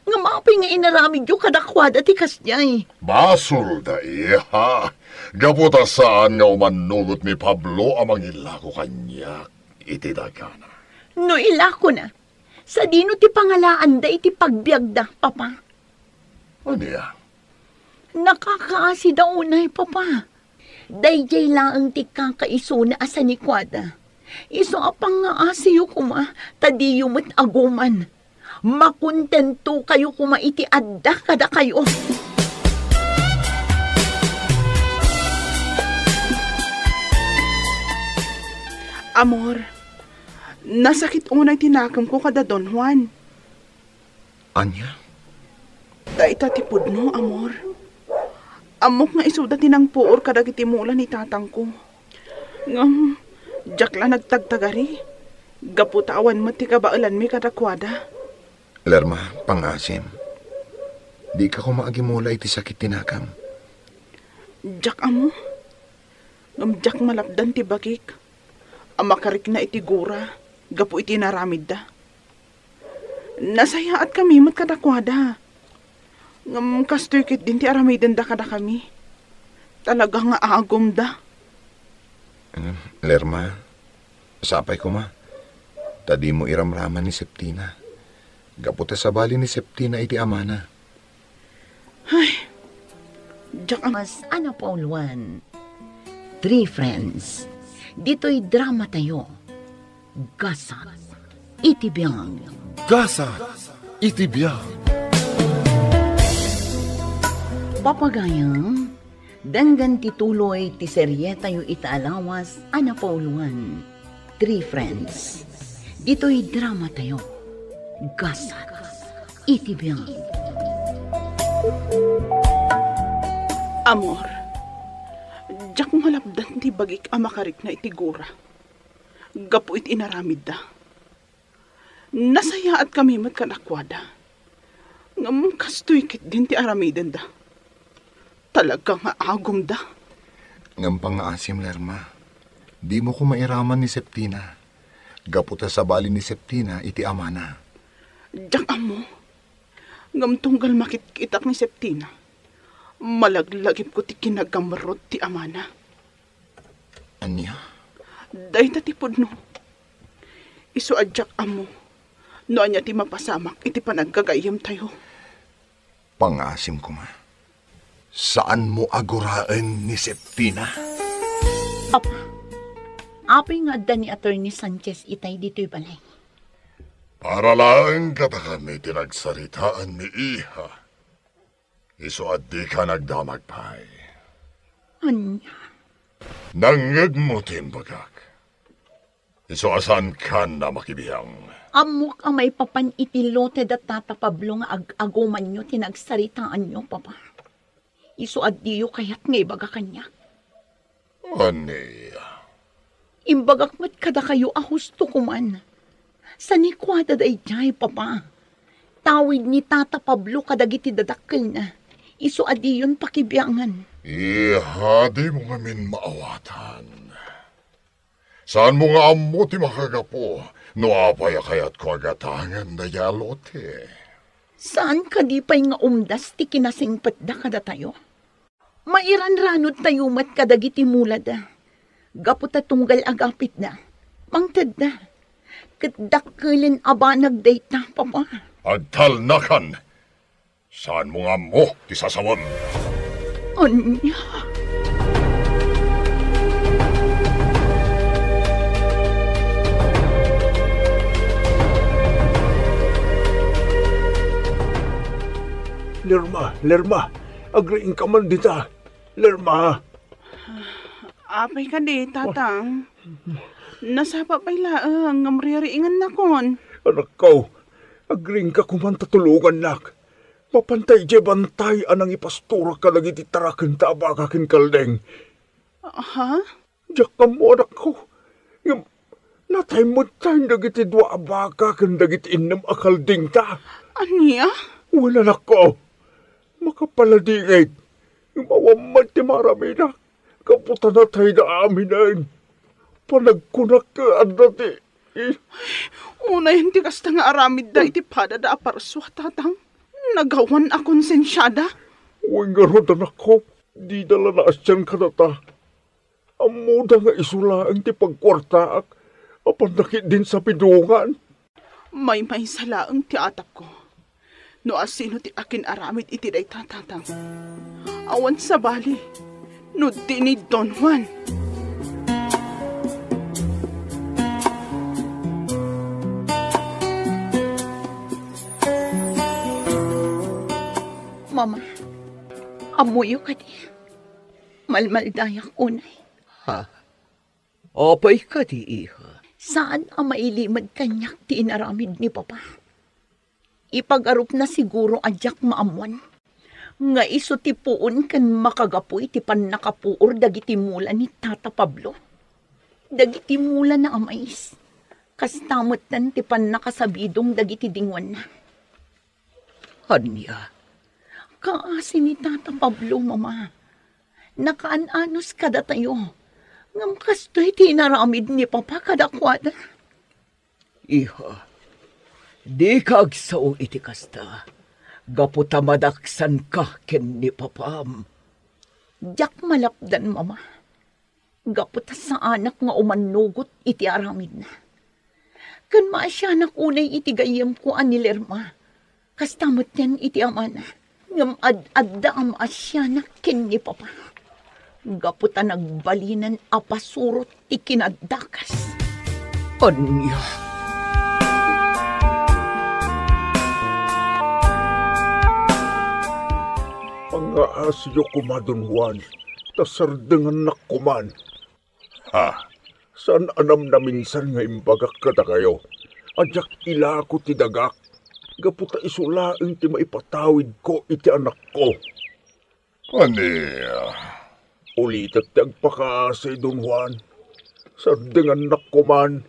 Ngem apay nga inaramidyo kadakuada ti kasdiay? Basolda, iha, gapu ta saan nga umannugot ni Pablo a mangilako kaniak iti dagana. No ilakona, sadino ti pangalaanda iti pagbiagda, Papa? Ania? Nakakaasida unay, Papa. Daydiay laeng ti kakaisuna a sanikuada. Isu a pangngaasiyo koma, ta diyo met aguman. Makontentokayo koma iti adda kadakayo. Amor, nasakit unay ti nakemko kada Don Juan. Ania? Dayta ti pudno, amor. Ammok nga isuda ti nangpuor kadagiti mula ni tatangko. Ngem, diak la nagtagtagari, gapu ta awan met ti kabaelanmi kadakuada. Lerma, pangngaasim. Dika koma agimula iti sakit ti nakam. Diak ammo. Ngem diak malapdan ti bagik a makarikna iti gura gapu iti inaramidda. Nasayaatkami met kadakuada. Ngem kastoy ketdin ti aramidenda kadakami. Talaga nga agumda. Em, Lerma, sapay koma, ta dimo iramraman ni Septina. Gapu ta sabali ni Septina iti amana. Ay, diak am- Mas Ana Pauluan, Three Friends. Ditoy drama tayo, Gasat iti Biag. Gasat iti Biag. Papagayam, denggen ti tuloy ti serie tayo ita a lawas a napauluan, Three Friends. Ditoy drama tayo, Gasat iti Biag. Amor, diak malapdan ti bagik a makarikna iti gura gapu iti inaramidda. Nasayaatkami met kadakuada. Ngem kastoy ketdin ti aramidenda. Talaga nga agumda. Ngem pangngaasim, Lerma, dimo koma iraman ni Septina. Gapu ta sabali ni Septina iti amana. Diak ammo. Ngem tunggal makitkitak ni Septina, malaglagipko ti kinagamrot ti amana. Ania? Dayta ti pudno. Isu a diak ammo no ania ti mapasamak iti panaggagayyemtayo. Pangngaasim koma, saanmo a guraen ni Septina. Apa, apay nga adda ni Attorney Sanchez itay ditoy balay? Para laeng kadakami ti nagsaritaan ni Iha. Isu a dika nagdamag pay. Ania? Nangngegmo ti imbagak. Isu a saankan a makibiang. Ammok a maipapan iti lote da Tata Pablo nga ag-agumanyo ti nagsaritaanyo, Papa. Isu a diyo kayat nga ibaga kaniak. Ania? Imbagak met kadakayo a husto koman. Sanikuada daydiay, Papa. Tawid ni Tata Pablo kadagiti dadakkelna. Isu a diyon pakibiangan. Iha, dimo ngamin maawatan. Saanmo nga ammo ti makagapu no apay a kayatko a gatangen daydiay a lote. Saan kadi pay nga umdas ti kinasingpetda kadatayo? Mairanranodtayo met kadagiti mulada. Gapu ta tunggal agapitda, mangtedda. Ket dakkelen a banag dayta, Papa. Agtalnakan! Saanmo nga ammo ti sasawem? Ania? Lerma, Lerma, agriingka man dita. Lerma. Apay kadi, Tatang? Nasapa pay laeng ngem ririingennakon. Anakko, agriingka koman ta tulongannak. Mapanta idiay bantay a nangipastorak kadagiti tarakenta a baka ken kalding. Ha? Diak ammo, anakko. Ngem natay metten dagiti dua a baka ken dagiti innem a kaldingta. Ania? Wen, anakko. Makapaladingit. Ngem awan met ti maaramidak. Gapu ta natayda aminen. Panagkunak nga adda ti... Unayen ti kasta nga aramidda iti padada a parsua, Tatang. Nagawan a konsensiada. Wen ngarud, anakko, dida la naasian kadata. Ammoda nga isu laeng ti pagkuartaak a pannakitdin sa bidongan. Maymaysa laeng ti atapko no asino ti akin-aramid iti dayta, Tatang. Awan sabali no di ni Don Juan. Mama, ammoyo kadi? Malmaldayak unay. Ha? Apay kadi, iha? Saan a mailimed kaniak ti inaramid ni Papa. Ipagarupna siguro a diak maammuan nga isu ti puon ken makagapu iti pannakapuor dagiti mula ni Tata Pablo. Dagiti mulana a mais, kasta metten ti pannakasabidong dagiti dingwenna. Ania? Kaasi ni Tata Pablo, Mama. Nakaan-anos kadatayo. Ngem kastoy ti inaramid ni Papa kadakuada. Iha, dika agsao iti kasta, gapu ta madaksanka ken ni Papam. Diak malapdan, Mama. Gapu ta saanak nga umannugot iti aramidna. Ken maasianak unay iti gayyemko a ni Lerma, kasta metten iti amana. Ngem ad-adda a maasianak ken ni Papa, gapu ta nagbalinan a pasurot ti kinaddakas. Ania? Pangngaasiyo koma, Don Juan, ta sardengannak koman. Ha? Saan a namnaminsan nga imbagak kadakayo a diak ilako ti dagak, gapu ta isu laeng ti maipatawidko iti anakko. Ania? Ulitek ti agpakaasi, Don Juan. Sardengannak koman.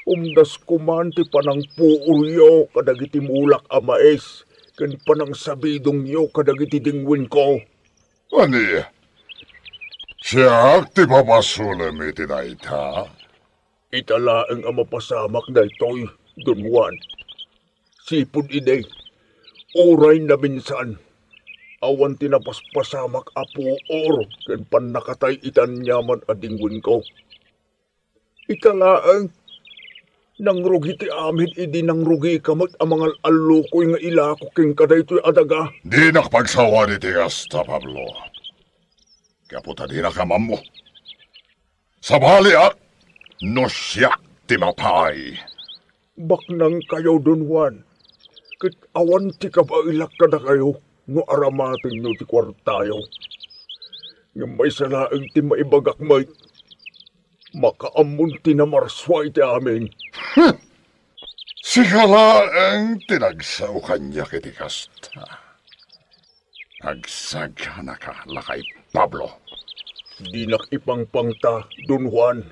Umdas koman ti panangpuoryo kadagiti mulak a mais ken panangsabidongyo kadagiti dingwenko. Ania? Siak ti papasulem iti dayta? Ita laeng a mapasamak daytoy, Don Juan. Sipud idi, uray naminsan, awan ti napaspasamak a puor ken pannakatay iti aniaman a dingwenko. Ita laeng, nangrugi ti amin idi nangrugika met a mangal-allukoy nga ilako kenka daytoy a daga. Dinak pagsawan iti kasta, Pablo. Gapu ta dinak ammo. Sabaliak no siak ti mapay. Baknangkayo, Don Juan, ket awan ti kabaelak kadakayo. no aramatenyo ti kuartayo. Ngem maysa laeng ti maibagak met, makaammon ti namarsua iti amin. Sika laeng ti nagsao kaniak iti kasta. Agsagana ka, lakay Pablo. Dinak ipangpangta, Don Juan.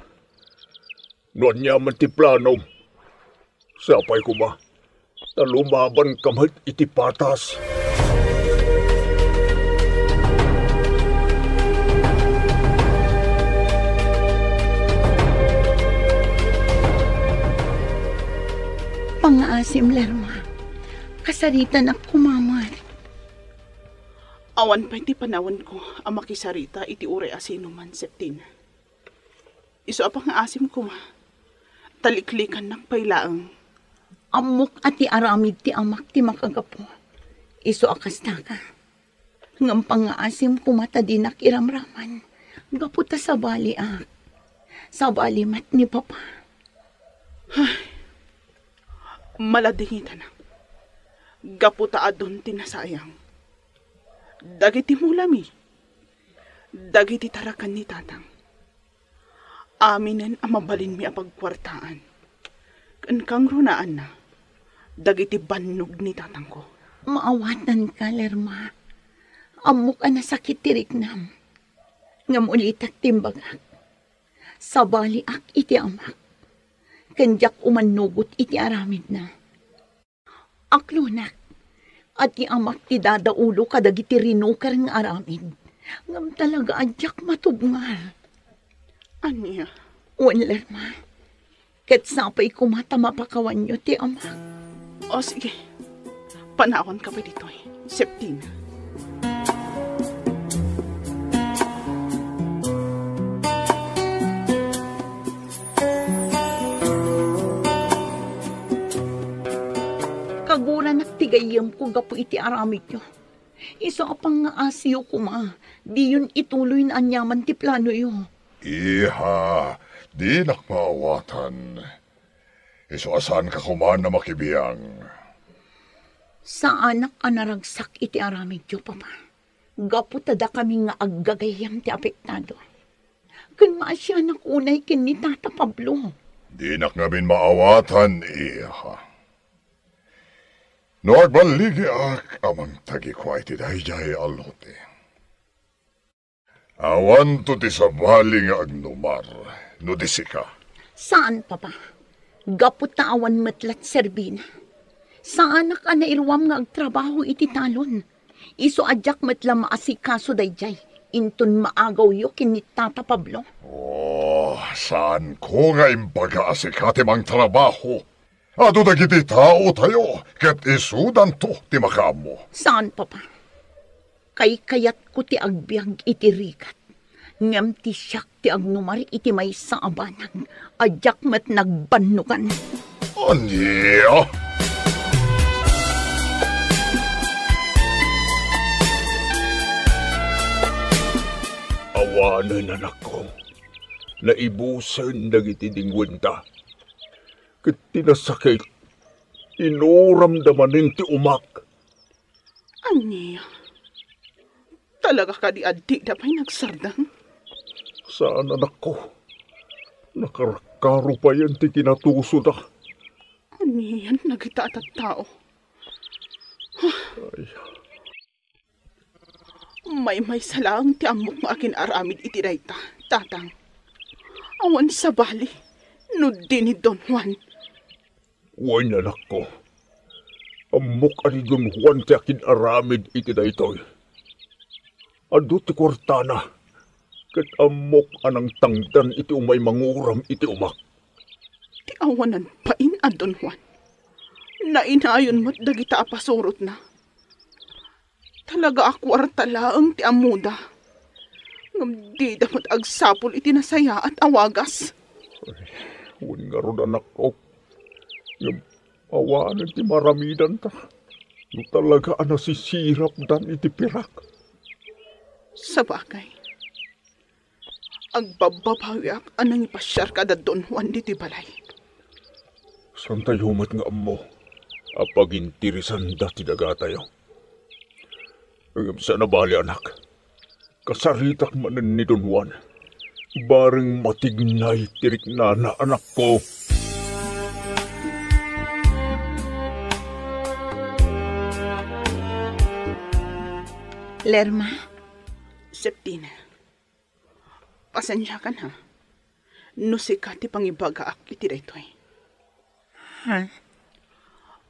No aniaman ti planom, sapay koma ta lumabanka met iti patas. Pangngaasim, Lerma. Kasaritanak koma met. Awan pay ti panawenko a makisarita iti uray a sinuman, Septina. Isu a pangngaasim koma, ta liklikannak pay laeng. Ammok a ti aramid ti amak ti makagapu. Isu a kastaka. Ngem pangngaasim koma ta dinak iramraman. Gapu ta sabaliak. Sabali met ni Papa. Ay, maladingitanak. Gapu ta adun ti nasayang. Dagiti mulami. Dagiti taraken ni Tatang. Aminen a mabalinmi a pagkuartaan ken kangrunaanna dagiti bannog ni tatangko. Maawatanka, Lerma. Ammok a nasakit ti riknam. Ngem ulitek ti imbagak. Sabaliak iti amak. Ken diak umannugot iti aramidna. Aklonak a ti amak ti dadaulo kadagiti rinuker nga aramid, ngem talaga a diak matubngar. Ania? Wen, Lerma, ket sapay koma ta mapakawanyo ti amak. O, sige. Panawanka pay ditoy, Septina. Kaguranak ti gayyemko gapu iti aramidyo. Isu a pangngaasim koma, diyon ituloy no aniaman ti planoyo. Iha, dinak maawatan. Isu a saanka koma a makibiang. Saanak a naragsak iti aramidyo, Papa. Gapu ta dakami nga aggagayyem ti apektado. Ken maasianak unay ken ni Tata Pablo. Dinak ngamin maawatan, iha. No agballigiak a mangtagikua iti daydiay a lote. Awanto ti sabali nga agnumar no di sika. Saan, Papa. Gapu ta awan met la ti serbina. Saanak a nairuam nga agtrabaho iti talon. Isu a diak met la maasikaso daydiay. Inton maagawyo ken ni Tata Pablo. Oh, saanko nga imbaga a sika ti mangtrabaho. Adu dagiti taotayo, ket isudanto ti makaammo. Saan, Papa. Kaykayatko ti agbiag iti rigat, ngem ti siak ti agnumar iti maysa a banag a diak met nagbannogan. Ania? Awanen, anakko. Naibusen dagiti dingwenta. Ket ti nasakit, inuramda manen ti umak. Ania? Talaga kadi a dida pay nagsardeng? Saan, anakko. Nakarkaro payen ti kinatusoda. Anian dagita a tattao? Ay. Maymaysa laeng ti ammok nga akin-aramid iti dayta, Tatang. Awan sabali no di ni Don Juan. Wen, anakko. Ammok a ni Don Juan ti akin-aramid iti daytoy. Adu ti kuartana, ket ammok a nangtangdan iti umay manguram iti umak. Ti awanan pain a Don Juan. Nainayon met dagita a pasurotna. Talaga a kuarta laeng ti ammoda. Ngem dida met agsapul iti nasayaat a wagas. Ay, wen ngarud, anakko. Ngem awanen ti maaramidanta no talaga a nasisirapdan iti pirak. Sabagay. Agbabbabawiak a nangipasiar kada Don Juan ditoy balay. Saantayo met nga ammo a paginteresanda ti dagatayo. Ngem saan a bali, anak. Kasaritak manen ni Don Juan. Bareng matignay ti riknana, anakko. Lerma. Septina. Pasensiakan, ha? No sika ti pangibagaak iti daytoy. Ha?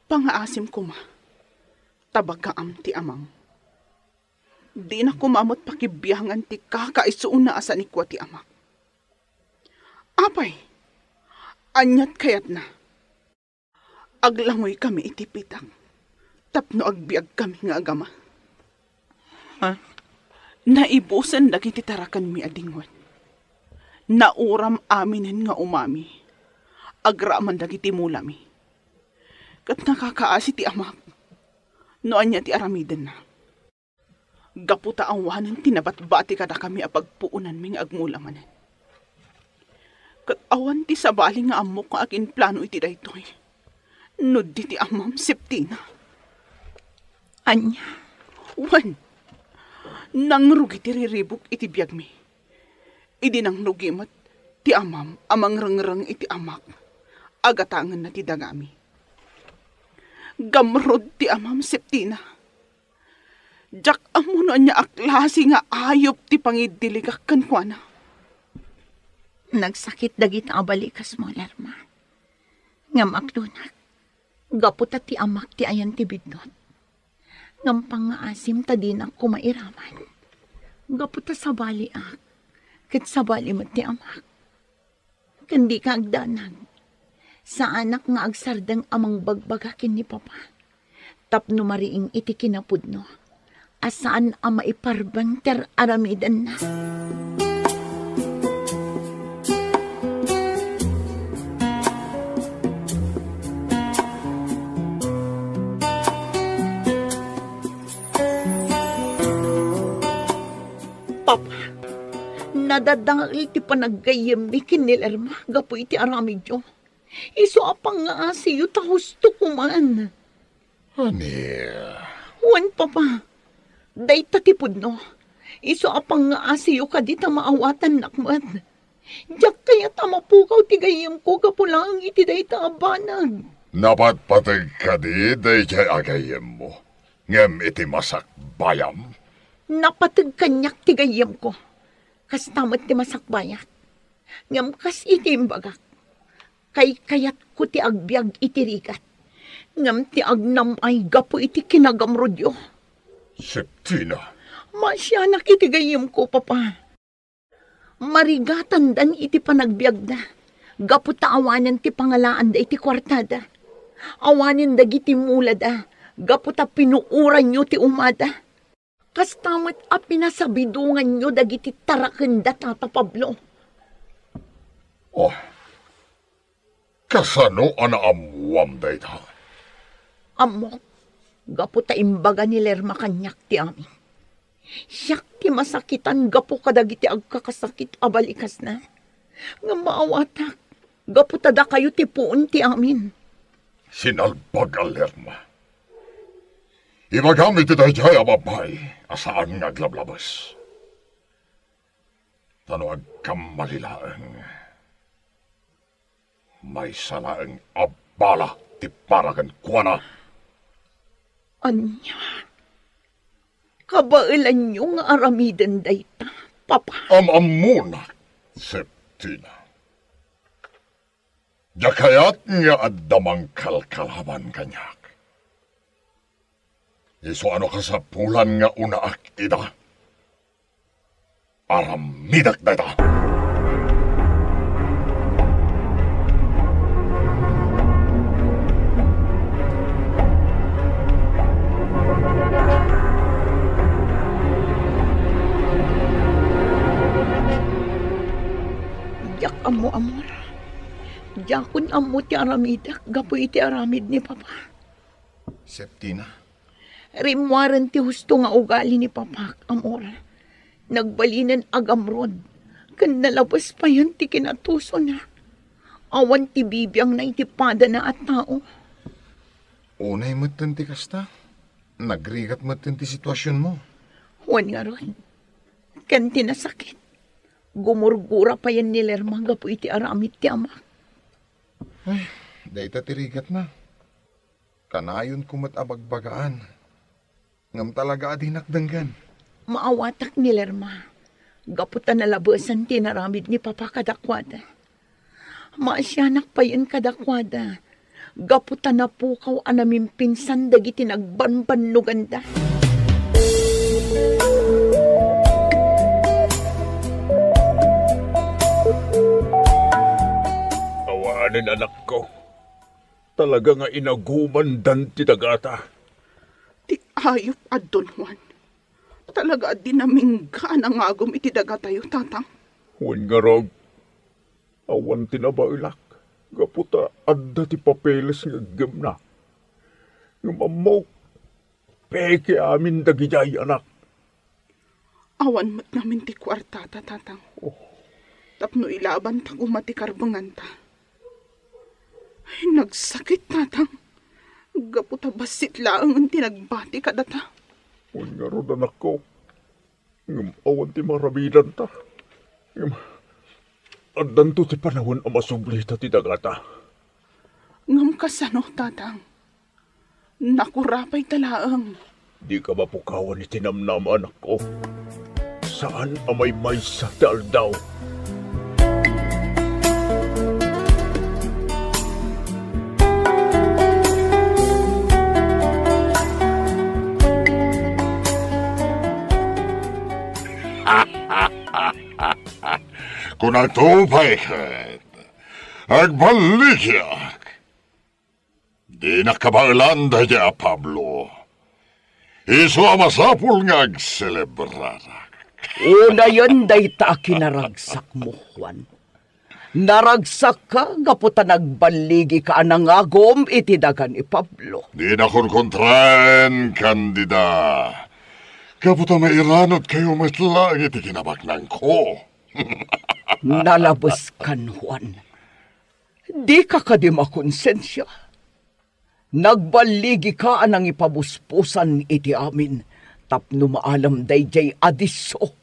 Pangaasim koma, ta bagaam ti amam. Dina koma met pakibiangan ti kakaisuna a sanikua ti amak. Apay, aniat kayatna? Aglangoykami iti pitak tapno agbiagkami nga agama. Ha? Naibusen dagiti tarakenmi a dingwet. Nauram aminen nga umami agraman dagiti mulami. Ket nakakaasi ti amak no ania ti aramidenna. Gapu ta awanen ti nabatbati kadakami a pagpuonanmi nga agmula manen. Ket awan ti sabali nga ammok nga aginplano iti daytoy no di ti amam, Septina. Ania? Wen, nangrugi ti riribuk iti biagmi. Idi nangrugi met ti amam a mangrengreng iti amak, agatangenna ti dagami. Gamrud ti amam, Septina. Diak ammo no ania a klase nga ayup ti pangiddiligak kenkuana. Nagsakit dagita a balikasmo, Lerma. Ngem aklonak, gapu ta ti amak ti ayan ti biddut. Ngem pangngaasim ta dinak koma iraman. Gapu ta sabaliak, ket sabali met ti amak. Ken dika agdanag. Saanak nga agsardeng a mangbagbaga ken ni Papa tapno mariing iti kinapudno a saan a maiparbeng ti ar-aramidenna. Papa, nadadael ti panaggayyemmi ken ni Lerma gapu iti aramidyo. Isu a pangngaasiyo ta husto koman. Ania? Wen, Papa, dayta ti pudno. Isu a pangngaasiyo kadi ta maawatannak met. Diak kayat a mapukaw ti gayyemko gapu laeng iti dayta a banag. Napatpateg kadi daydiay a gayyemmo, ngem iti masakbayam? Napateg kaniak ti gayyemko. Kasta met ti masakbayak. Ngem kas iti imbagak, kaykayatko ti agbiag iti rigat, ngem ti agnam-ay gapu iti kinagamrudyo. Septina. Maasianak iti gayyemko, Papa. Marigatandan iti panagbiagda gapu ta awanen ti pangalaanda iti kuartada. Awanen dagiti mulada gapu ta pinuoranyo ti umada. Kasta met a pinasabidonganyo dagiti taraken da Tata Pablo. Oh, kasano a naammuam dayta? Ammok, gapu ta imbaga ni Lerma kaniak ti amin. Siak ti masakitan gapu kadagiti agkakasakit a balikasna. Ngem maawatak, gapu ta dakayo ti puon ti amin. Sinalbag a Lerma. Ibagam iti daydiay a babbai a saan nga aglablabes. Ta no agkammali laeng, maysa laeng a bala ti para kenkuana. Ania? Kabaelanyo nga aramiden dayta, Papa? Am-ammonak, Septina. Diak kayat nga adda mangkalkalaban kaniak. Isu a no kasapulan nga unaak ida, aramidek dayta. Diak ammo, Amor. Diakon ammo ti aramidek gapu iti aramid ni Papa. Septina. Rimmuaren ti husto nga ugali ni Papak, Amor. Nagbalinen a gamrud, ken nalabes payen ti kinatusona. Awan ti bibiangna iti padana a tao. Unay metten ti kasta, nagrigat metten ti situasionmo. Wen ngarud, ken ti nasakit, gumurgura payen ni Lerma gapu iti aramid ti amak. Ay, dayta ti rigatna. Kanayonko met a bagbagaan. Ngem talaga a dinak denggen. Maawatak ni Lerma, gapu ta nalabesan ti inaramid ni Papa kadakuada. Maasianak payen kadakuada, gapu ta napukaw a namimpinsan dagiti nagbanbannoganda. Awanen, anakko. Talaga nga inagumandan ti dagata. Ti ayup a Don Juan. Talaga a dinamingga a nangagum iti dagatayo, Tatang. Wen ngarud, awan ti nabaelak, gapu ta adda ti papeles nga iggemna. Ngem ammok, peke amin dagidiay, anak. Awan met ngamin ti kuartata, Tatang. Oh. Tapno ilabanta koma ti karbenganta. Ay, nagsakit, Tatang. Gapu ta bassit laengen ti nagbati kadata. Wen ngarud, anakko. Ngem awan ti maaramidanta. Ngem addanto ti panawen a masublita ti dagata. Ngem kasano, Tatang? Nakurapay ta laeng. Dika mapukawan iti namnama, anakko. Saan a maymaysa ti aldaw. Kunakto pay ket, agballigiak. Dinak kabaelan daydiay a Pablo. Isu a masapul nga agselebrarak. Unayen dayta a kinaragsakmo, Juan. Naragsakka gapu ta nagballigika a nangagum iti daga ni Pablo. Dina konkontraen, Candida. Gapu ta mairanudkayo met laeng iti kinabaknangko. Nalabeskan, Juan. Dika kadi makonsensia? Nagballigika a nangipabusbusan iti amin tapno maalam daydiay a disso,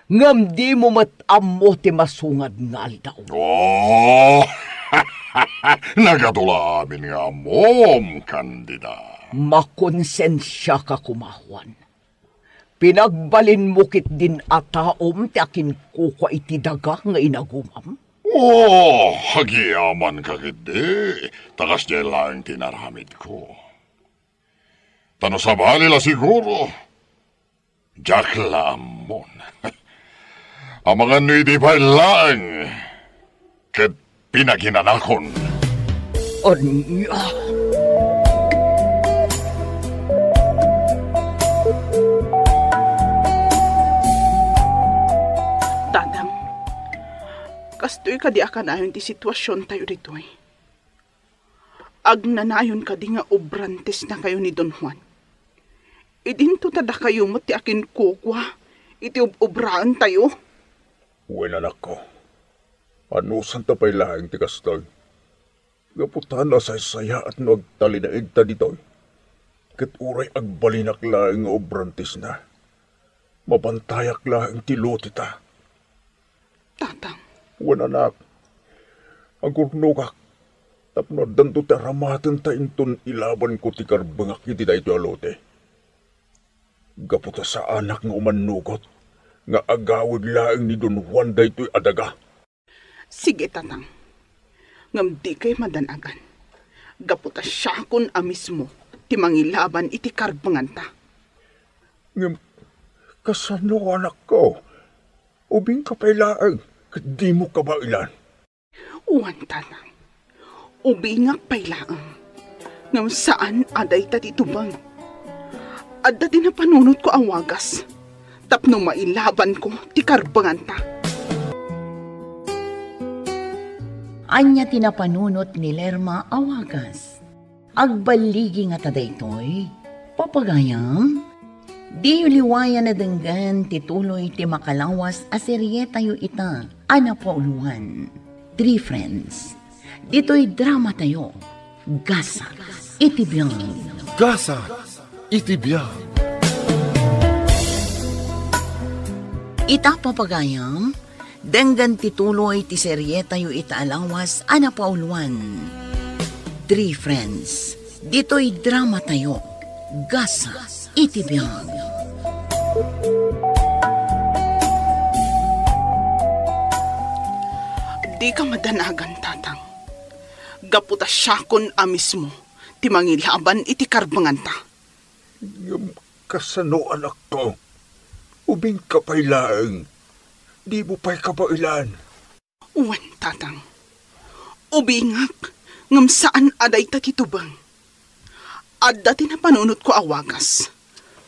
ngem dimo met ammo ti masungad nga aldaw. Oh! Nagatola amin nga ammom, Candida. Makonsensiaka koma, Juan. Pinagbalinmo ketdin a taom ti akinkukua iti daga nga inagumam? Oh, agyamankak ketdi, ta kasdiay laeng ti inaramidko. Ta no sabali la siguro, diak la ammon. Amangan no idi pay laeng ket pinaginanakon. Ania? Tatang, kastoy kadi a kanayon ti situasiontayo ditoy? Agnanayon kadi nga obrantesnakayo ni Don Juan? Idinto ta dakayo met ti akinkukua iti ob-obraentayo? Wen, anakko, anusanta pay laeng ti kastoy. Gapu ta nasaysayaat no agtalinaedta ditoy, ket uray agbalinak laeng nga obrantesna, mabantayak laeng ti loteta. Tatang. Wen, anak, agurnogak tapno addanto ti aramatenta inton ilabanko ti karbengak iti daytoy a lote. Gapu ta saanak nga umannugot nga agawid laeng ni Don Juan daytoy a daga. Sige, Tatang. Ngem dikay madan-agan. Gapu ta siakon a mismo ti mangilaban iti karbenganta. Ngem kasano, anakko? Ubingka pay laeng ket dimo kabaelan. Wen, Tatang. Ubingak pay laeng. Ngem saan a dayta ti tubeng. Adda ti napanunotko a wagas tapno mailabanko ti karbenganta. Ania ti napanunot ni Lerma a wagas? Agballigi ngata daytoy, papagayam? Diyo liwayan a denggen ti tuloy ti makalawas a serietayo ita a napauluan, Three Friends. Ditoy dramatayo, Gasat iti Biag. Gasat iti Biag. Ita, papagayam, denggen ti tuloy ti serietayo ita a lawas a napauluan, Three Friends. Ditoy dramatayo, Gasa iti Biag. Dika madanagan, Tatang. Gapu ta siakon a mismo ti mangilaban iti karbenganta. Ngem kasano, anakko? Ubingka pay laeng. Dimo pay kabaelan. Wen, Tatang. Ubingak, ngem saan a dayta ti tubeng. Adda ti napanunotko a wagas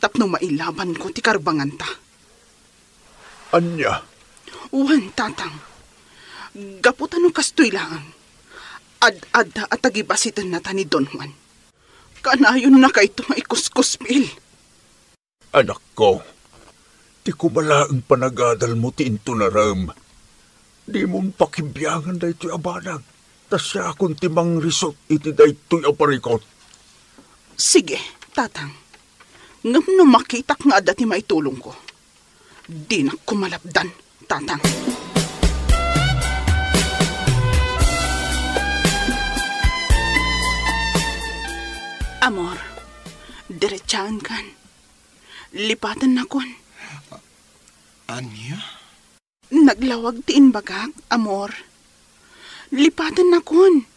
tapno mailabanko ti karbenganta. Ania? Wen, Tatang. Gapu ta no kastoy laeng, ad-adda a tagibasitennata ni Don Juan. Kanayonnakayto nga ikuskuspil. Anakko, ti koma laeng panagadalmo ti intunarem. Dimon pakibiangan daytoy a banag, ta siakon ti mangrisut iti daytoy a parikut. Sige, Tatang. Ngem no makitak nga adda ti maitulongko, dinak koma lapdan, Tatang. Amor, diretsaenkan. Lipatennakon. Ania? Naglawag ti imbagak, amor. Lipatennakon.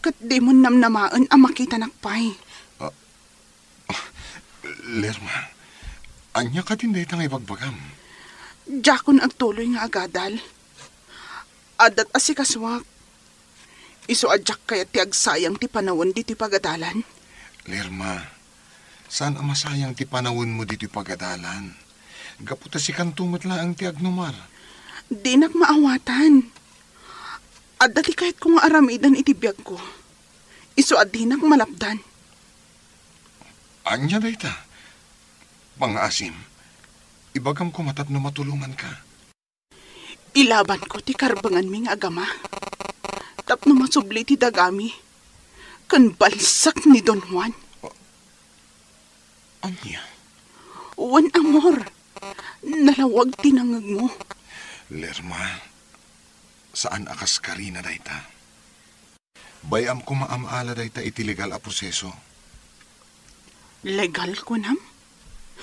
Ket dimon namnamaen a makitanak pay. Ah, ah, Lerma, ania kadin dayta nga ibagbagam? Diakon agtuloy nga agadal. Addat asikasuak. Isu a diak kayat ti agsayang ti panawen ditoy pagadalan. Lerma, saan a masayang ti panawenmo ditoy pagadalan. Gapu ta sikanto met laeng ti agnumar. Dinak maawatan. Adda ti kayatko nga aramiden iti biagko. Isu a dinak malapdan. Ania dayta? Pangngaasim, ibagam koma tapno matulonganka. Ilabanko ti karbenganmi nga agama tapno masubli ti dagami ken balsak ni Don Juan. Ania? Wen, amor, nalawag ti nangngegmo. Lerma, saan a kaskarina dayta. Bay-am koma a maala dayta iti legal a proseso. Legal, kunam?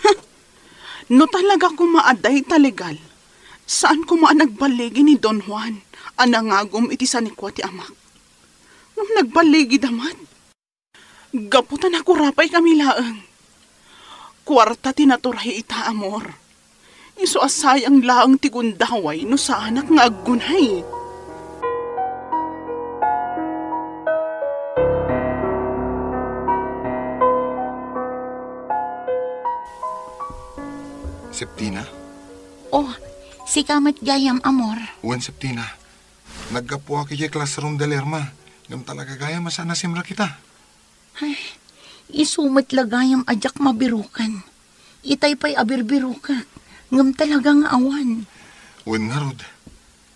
Huh! No talaga koma a dayta legal, saan koma a nagballigi ni Don Juan a nangagum iti sanikua ti amak? Ngem nagballigida met. Gapu ta nakurapaykami laeng. Kuarta ti naturay ita, amor. Isu a sayang laeng ti gundaway no saanak nga aggunay. Septina? Oh, sika met gayam, amor. Wen, Septina. Naggapuak idiay classroom da Lerma, ngem talaga gayam a saan a simrek ita. Ay, isu met la gayam a diak mabiruken. Itay pay a birbirukek, ngem talaga nga awan. Wen ngarud,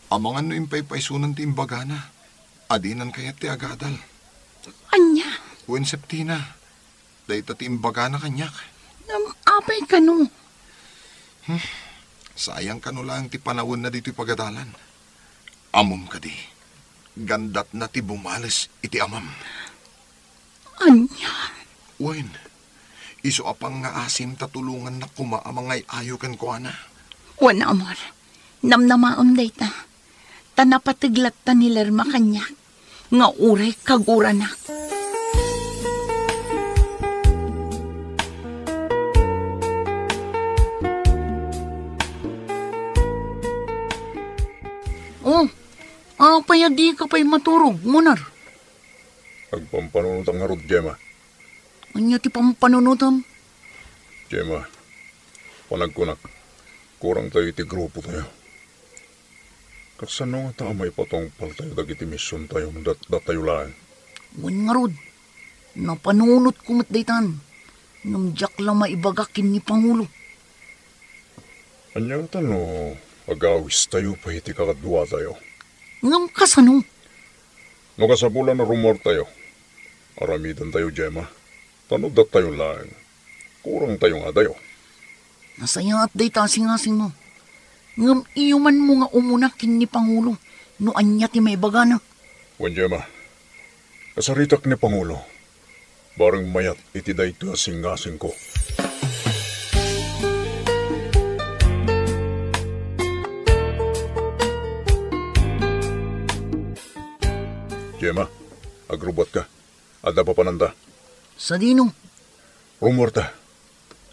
amangan no impaypaysonan ti imbagana, a dinan kayat ti agadal. Ania? Wen, Septina, dayta ti imbagana kaniak. Ngem apay kano? Hmm, sayang kano laeng ti panawenna ditoy pagadalan. Ammom kadi, gandatna ti bumales iti amam. Ania? Wen, isu a pangngaasim ta tulongannak koma a mangay-ayo kenkuana. Wen, amor, namnamaem dayta. Ta napateg latta ni Lerma kaniak nga uray kaguranak. Oh, apay a dika pay maturog, Munar? Agpampanunotak ngarud, Gemma. Ania ti pampanunotam? Gemma, panagkunak, kurangtayo iti grupotayo. Kasano ngata a maipatungpaltayo dagiti misiontayo no datdatayo laeng? Wen ngarud, napanunotko met daytan, ngem diak la maibaga ken ni Pangulo. Ania ngata no agawistayo pay iti kakaduatayo? Ngem kasano? No kasapulan a rumuartayo, aramidentayo, Gemma. Ta no datdatayo laeng, kurangtayo ngatayo. Nasayaat dayta a singasingmo. Ngem iyomanmo nga umuna ken ni Pangulo no ania ti maibagana. Wen, Gemma, kasaritak ni Pangulo. Bareng mayat iti daytoy a singasingko. Gemma, agrubbuatka. Adda papananta. Sadino? Rummuarta.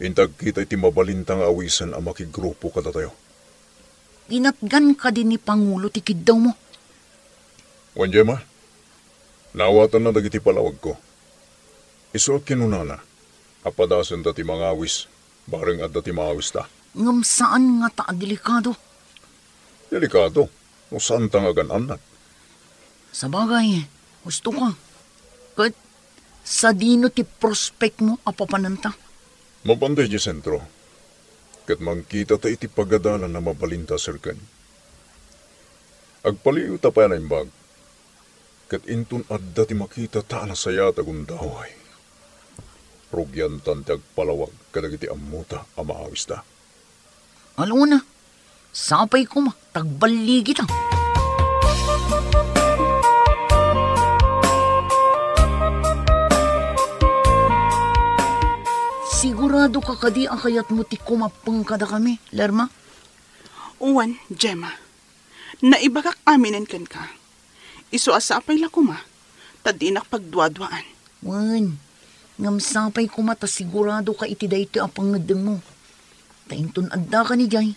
Inta agkita iti mabalinta nga awisen a makigrupo kadatayo. Inatgan kadi ni Pangulo ti kiddawmo? Wen, Gemma, naawatanna dagiti palawagko. Isu a kinunana a padasenta ti mangawis, bareng adda ti maawista. Ngem saan ngata a delikado? Delikado no saanta nga agan-annat. Sabagay, husto ka. Ket sadino ti prospekmo a papananta? Mapan daydiay sentro, ket mangkitata iti pagadalan a mabalinta a serken. Agpaliiwta pay a naimbag, ket inton adda ti makitata a nasayaat a gundaway, rugiantan ti agpalawag kadagiti ammota a maawista. Alona, sapay koma ta agballigita. Sigurado ka kadi a kayatmo ti kumappeng kadakami, Lerma? Wen, Gemma. Naibagak aminen kenka. Isu a sapay la koma, ta dinak pagduaduaan. Wen, ngem sapay koma ta sigurado ka iti daytoy a pangngeddengmo. Ta inton adda ka idiay,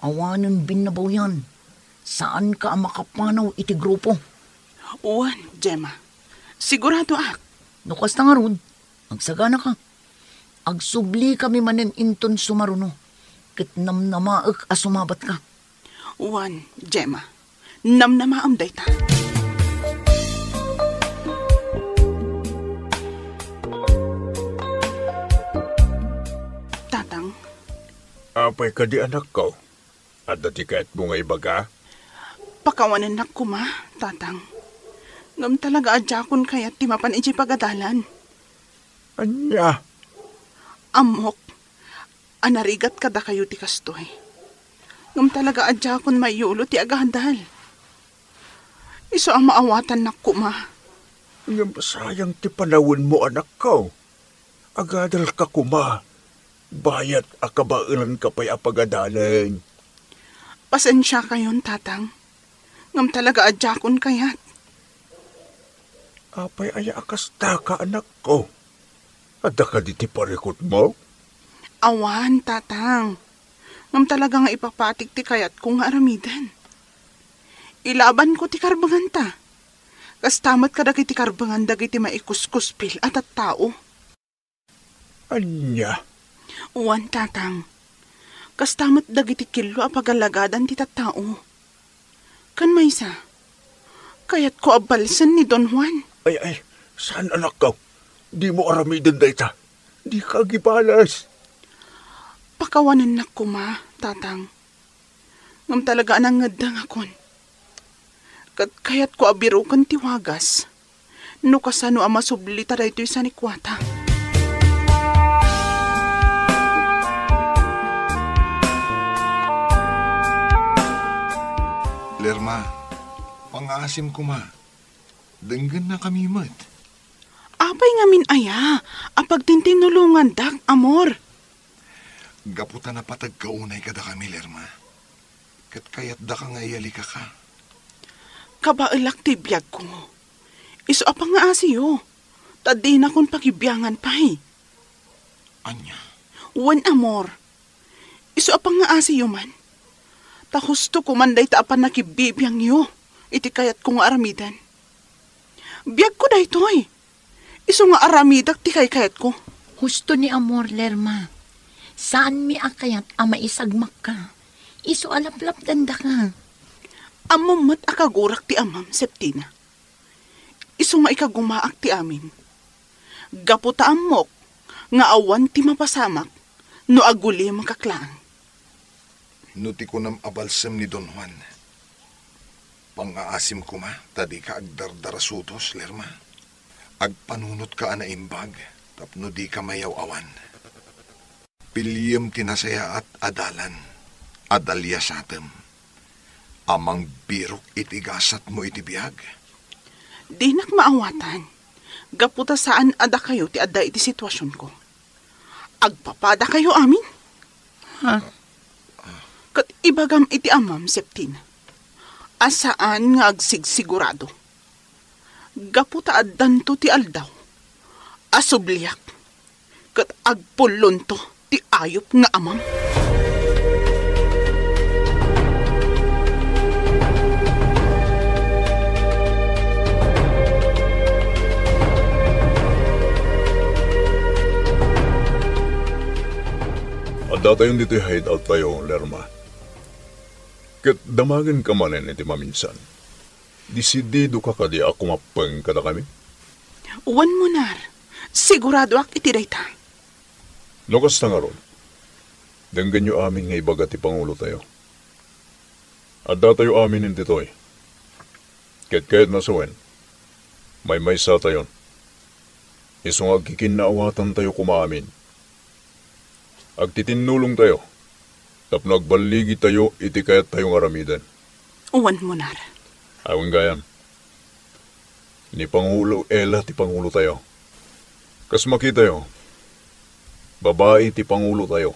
awanen binnabawian. Saan ka a makapanaw iti grupo. Wen, Gemma. Siguradoak. No kasta ngarud, agsagana ka. Agsubli kami manen inton sumaruno, ket namnamaek a sumabat ka. Wen, Gemma, namnamaem dayta. Tatang. Apay kadi, anakko? Adda ti kayatmo nga ibaga? Pakawanennak koma, Tatang. Ngem talaga a diakon kayat ti mapan idiay pagadalan. Ania? Ammok a narigat kadakayo ti kastoy. Ngem talaga a diakon mayulo ti agadal. Isu a maawatannak koma. Ngem sayang ti panawenmo, anakko. Agadalka koma, bayat a kabaelanka pay a pagadalen. Pasensiakayon, Tatang. Ngem talaga a diakon kayat. Apay aya a kastaka, anakko? Adda kadi ti parikutmo? Awan, Tatang. Ngem talaga nga ipapatik ti kayatko nga aramiden. Ilabanko ti karbenganta. Kasta met kadagiti karbengan dagiti maikuskuspil a tattao. Ania? Wen, Tatang. Kasta met dagiti killo a pagalagadan ti tattao. Ken maysa, kayatko a balsen ni Don Juan. Ay, ay, saan, anakko? Dimo aramiden dayta. Dika agibales. Pakawanennak koma, Tatang. Ngem talaga a nangngeddengakon. Ket kayatko a biroken ti wagas no kasano a masublita daytoy sanikuata. Lerma, pangngaasim koma. Denggennakami met. Apay ngamin aya a pagtintinnulongandak, amor? Gapu ta napateg ka unay kadakami, Lerma. Ket kayatdaka nga iyalikaka. Kabaelak ti biagko. Isu a pangngaasiyo, ta dinakon pagibiangan pay. Ania? Wen, amor. Isu a pangngaasiyo man. Ta husto ko man dayta a pannakibibiangyo iti kayatko nga aramiden. Biagko daytoy. Isu nga aramidak ti kaykayatko. Husto ni amor, Lerma. Saanmi a kayat a maisagmakka. Isu a laplapdandaka. Ammom met a kagurak ti amam, Septina. Isu nga ikagumaak ti amin. Gapu ta ammok nga awan ti mapasamak no agulimakak laeng. No ti kunam a balsem ni Don Juan, pangngaasim koma ta dika agdardarasudos, Lerma. Agpanunotka a naimbag tapno dika mayaw-awan. Piliem ti nasayaat a dalan. Adda liasatem a mangbirok iti gasatmo iti biag. Dinak maawatan, gapu ta saan a dakayo ti adda iti situasionko. Agpapadakayo amin? Ha? Ket ibagam iti amam, Septina, a saan nga agsigsigurado. Gapu ta addanto ti aldaw a subliak ket agpullonto ti ayup nga amam. Addatayon ditoy hideout tayo, Lerma. Ket damagenka manen iti maminsan. Desididoka kadi a kumappeng kadakami? Wen, Munar. Siguradoak iti dayta. No kasta ngarud, denggenyo amin nga ibaga ti pangulotayo. Addatayo amin ditoy. Ket kayatna a sawen, maymaysatayon. Isu nga agkikinnaawatantayo koma amin. Agtitinnulongtayo tapno agballigitayo iti kayattayo nga aramiden. Wen, Munar. Awan gayam. Ni Pangulo Ella ti pangulotayo. Kas makitayo, babai ti pangulotayo.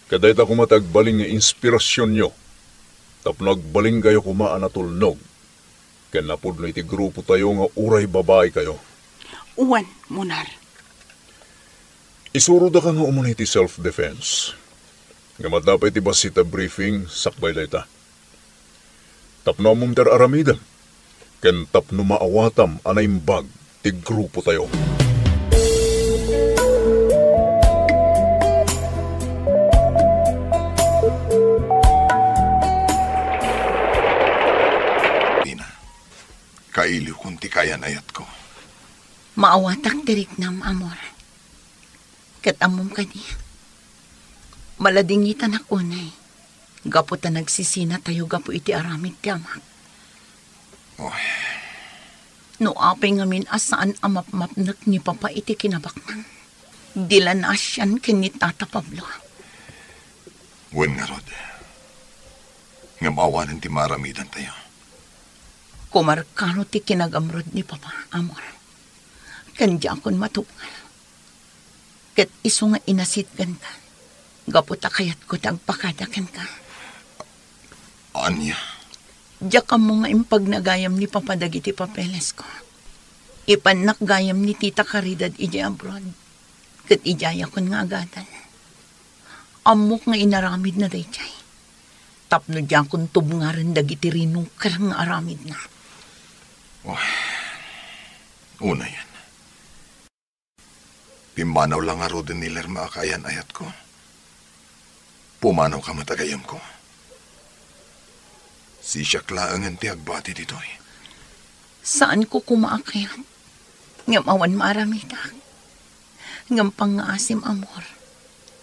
Ket dayta koma ti agbalin nga inspirasionyo tapno agbalinkayo koma a natulnog ken napudno iti grupotayo nga uray babaikayo. Wen, Munar. Isurodaka nga umuna iti self-defense. Ngem adda pay ti bassit a briefing sakbay dayta. Tapno ammom ti ar-aramidem, ken tapno maawatam a naimbag ti grupotayo. Dina, kailiwkon ti kaayan-ayatko. Maawatak ti riknam, amor. Ket ammom kadi, maladingitanak unay, gapu ta nagsisinatayo gapu iti aramid ti amak. Oy. No apay ngamin a saan a mapmapnek ni Papa iti kinabaknang, di la naasian ken ni Tata Pablo. Wen ngarud, ngem awanen ti maaramidantayo. Kumarkano ti kinagamrud ni Papa, amor. Ken diakon matupngal. Ket isu nga inasit kenka, gapu ta kayatko ti agpakada kenka. Ania? Diak ammo nga impagna gayam ni Papa dagiti papelesko. Ipannak gayam ni Tita Caridad idiay abroad, ket idiayakon nga agadal. Ammok nga inaramidna daydiay, tapno diakon tubngaren dagiti rinuker nga aramidna. Oh, unayen. Pimmanaw la ngaruden ni Lerma a kaayan-ayatko. Pumanawka met a gayyemko. Siak laengen ti agbati ditoy. Saanko koma a kayat, ngem awan maaramidak. Ngem pangngaasim, amor,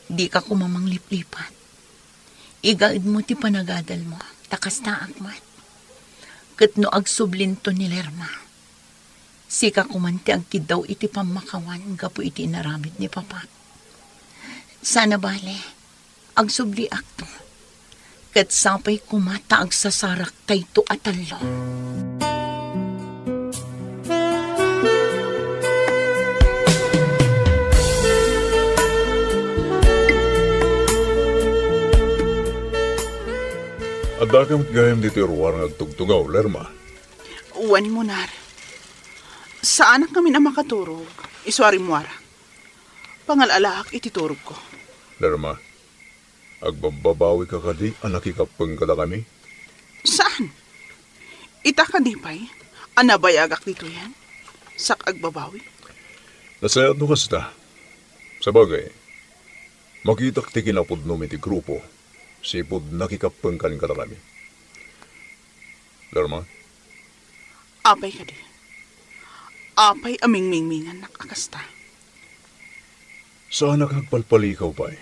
dika koma mangliplipat. Igaedmo ti panagadalmo, ta kastaak met. Ket no agsublinto ni Lerma, sika koman ti agkiddaw iti pammakawan gapu iti inaramid ni Papa. Sana bale, agsubliakto. Ket sapay koma ta agsasarak tayto a tallo. Addaka met gayam ditoy ruar nga agtugtugaw, Lerma? Wen, Munar. Saanak ngamin a makaturog, isu a rimmuara. Pangal-alaak iti turogko. Lerma, agbababawika kadi a nakikappeng kadakami? Saan? Ita kadi pay a nabayagak ditoyen, sak agbabawi? Nasayaat no kasta. Sabagay, makitak ti kinapudnom iti grupo, sipud nakikappengkan kadakami. Lerma? Apay kadi? Apay a mingmingmingannak a kasta? Saanak agpalpalikaw pay.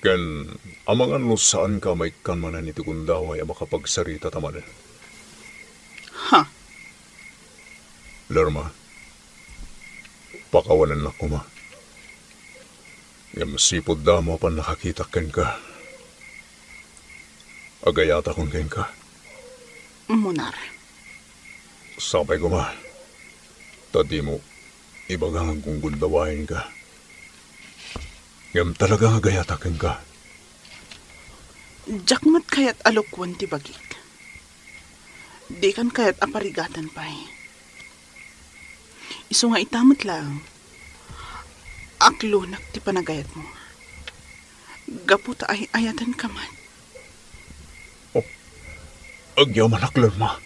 Ken amangan no saanka a maikkan manen iti gundaway a makapagsarita ta manen. Ha? Lerma, pakawanennak koma. Ngem sipud damo a pannakakitak kenka, Agayatakon kenka. Munar. Sapay koma ta dimo ibaga nga gunggundawaenka. Ngem talaga nga agayatak kenka. Diak met kayat a lukwen ti bagik. Dikan kayat a parigaten pay. Isu nga ita met laeng, aklonak ti panagayatmo. Gapu ta ay-ayatenka met. Oh, agyamanak, Lerma.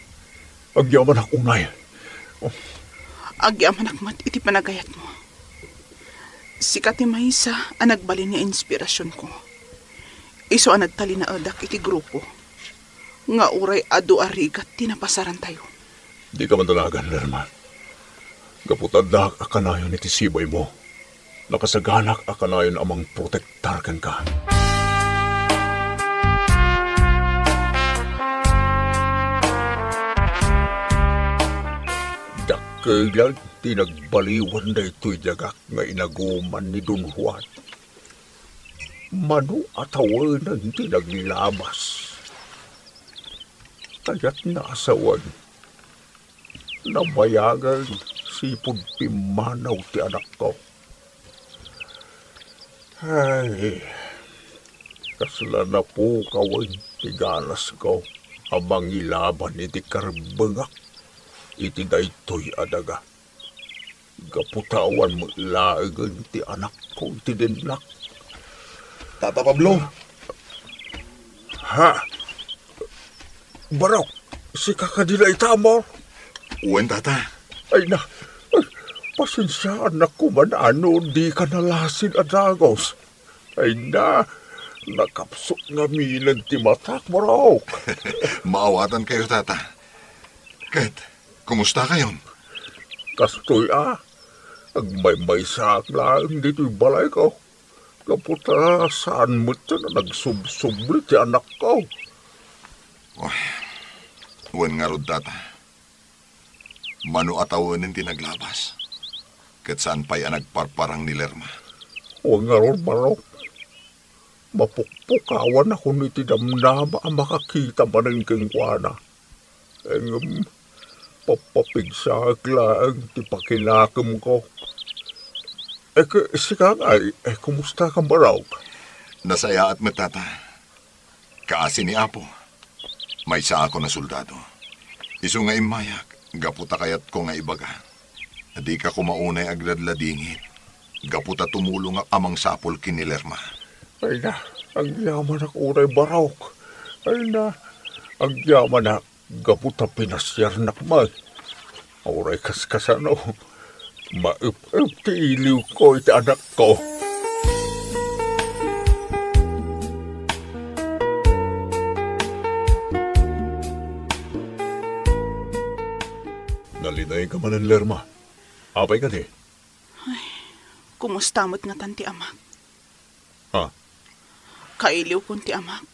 Agyamanak unay. Oh. Agyamanak met iti panagayatmo. Sika ti maysa a nagbalin nga inspirasionko. Isu a nagtalinaedak iti grupo nga uray adu a rigat ti napasarantayo. Dika madanagan, Lerma. Gapu ta addaak a kanayon iti sibaymo, nakasaganak a kanayon a mangprotektar kenka. Dakkel ti nagbaliwan daytoy diagak nga inaguman ni Don Juan. Mano a tawenen ti naglabas? Kayatna a sawen, nabayagen sipud pimmanaw ti anakko. Ay, kasla napukawen ti ganasko a mangilaban iti karbengak iti daytoy a daga. Gapu ta awan met laengen ti anakko iti dinnak. Tata Pablo. Ha? Barok, sika kadi dayta, amor? Wen, Tata. Ay na, ay, pasensiaannak koma no dika nalasin a dagus. Ay na, nakapsut ngaminen ti matak, Barok. Maawatankayo, Tata. Ket, kumustakayon? Kastoy a, agmaymaysaak laeng ditoy balayko. Gapu ta saan met a nagsubsubli ti anakko. Oh, wen ngarud, Tata. Mano a tawenen ti naglabas, ket saan pay a nagparparang ni Lerma. Wen ngarud, Barok. Mapukpukawannakon iti damdama a makakita manen kenkuana. Ngem, pappapigsaek laeng ti pakinakemko. Eh, ke-, sika ngay, eh, kumusta ka, Barok? Nasayaat met, Tata. Kaasi ni Apo, maysaakon a soldado. Isu nga immayak, gapu ta kayatko nga ibaga, dika koma unay agladladingit, gapu ta tumulongak a mangsapul ken ni Lerma. Ay na, agyamanak unay, Barok. Ay na, agyamanak. Gapu ta pinasiarnak met. Uray kaskasano, maep-ep ti iliwko iti anakko. Nalinayka manen, Lerma. Apay kadi? Ay, kumusta met ngatan ti amak? Ha? Kailiwkon ti amak,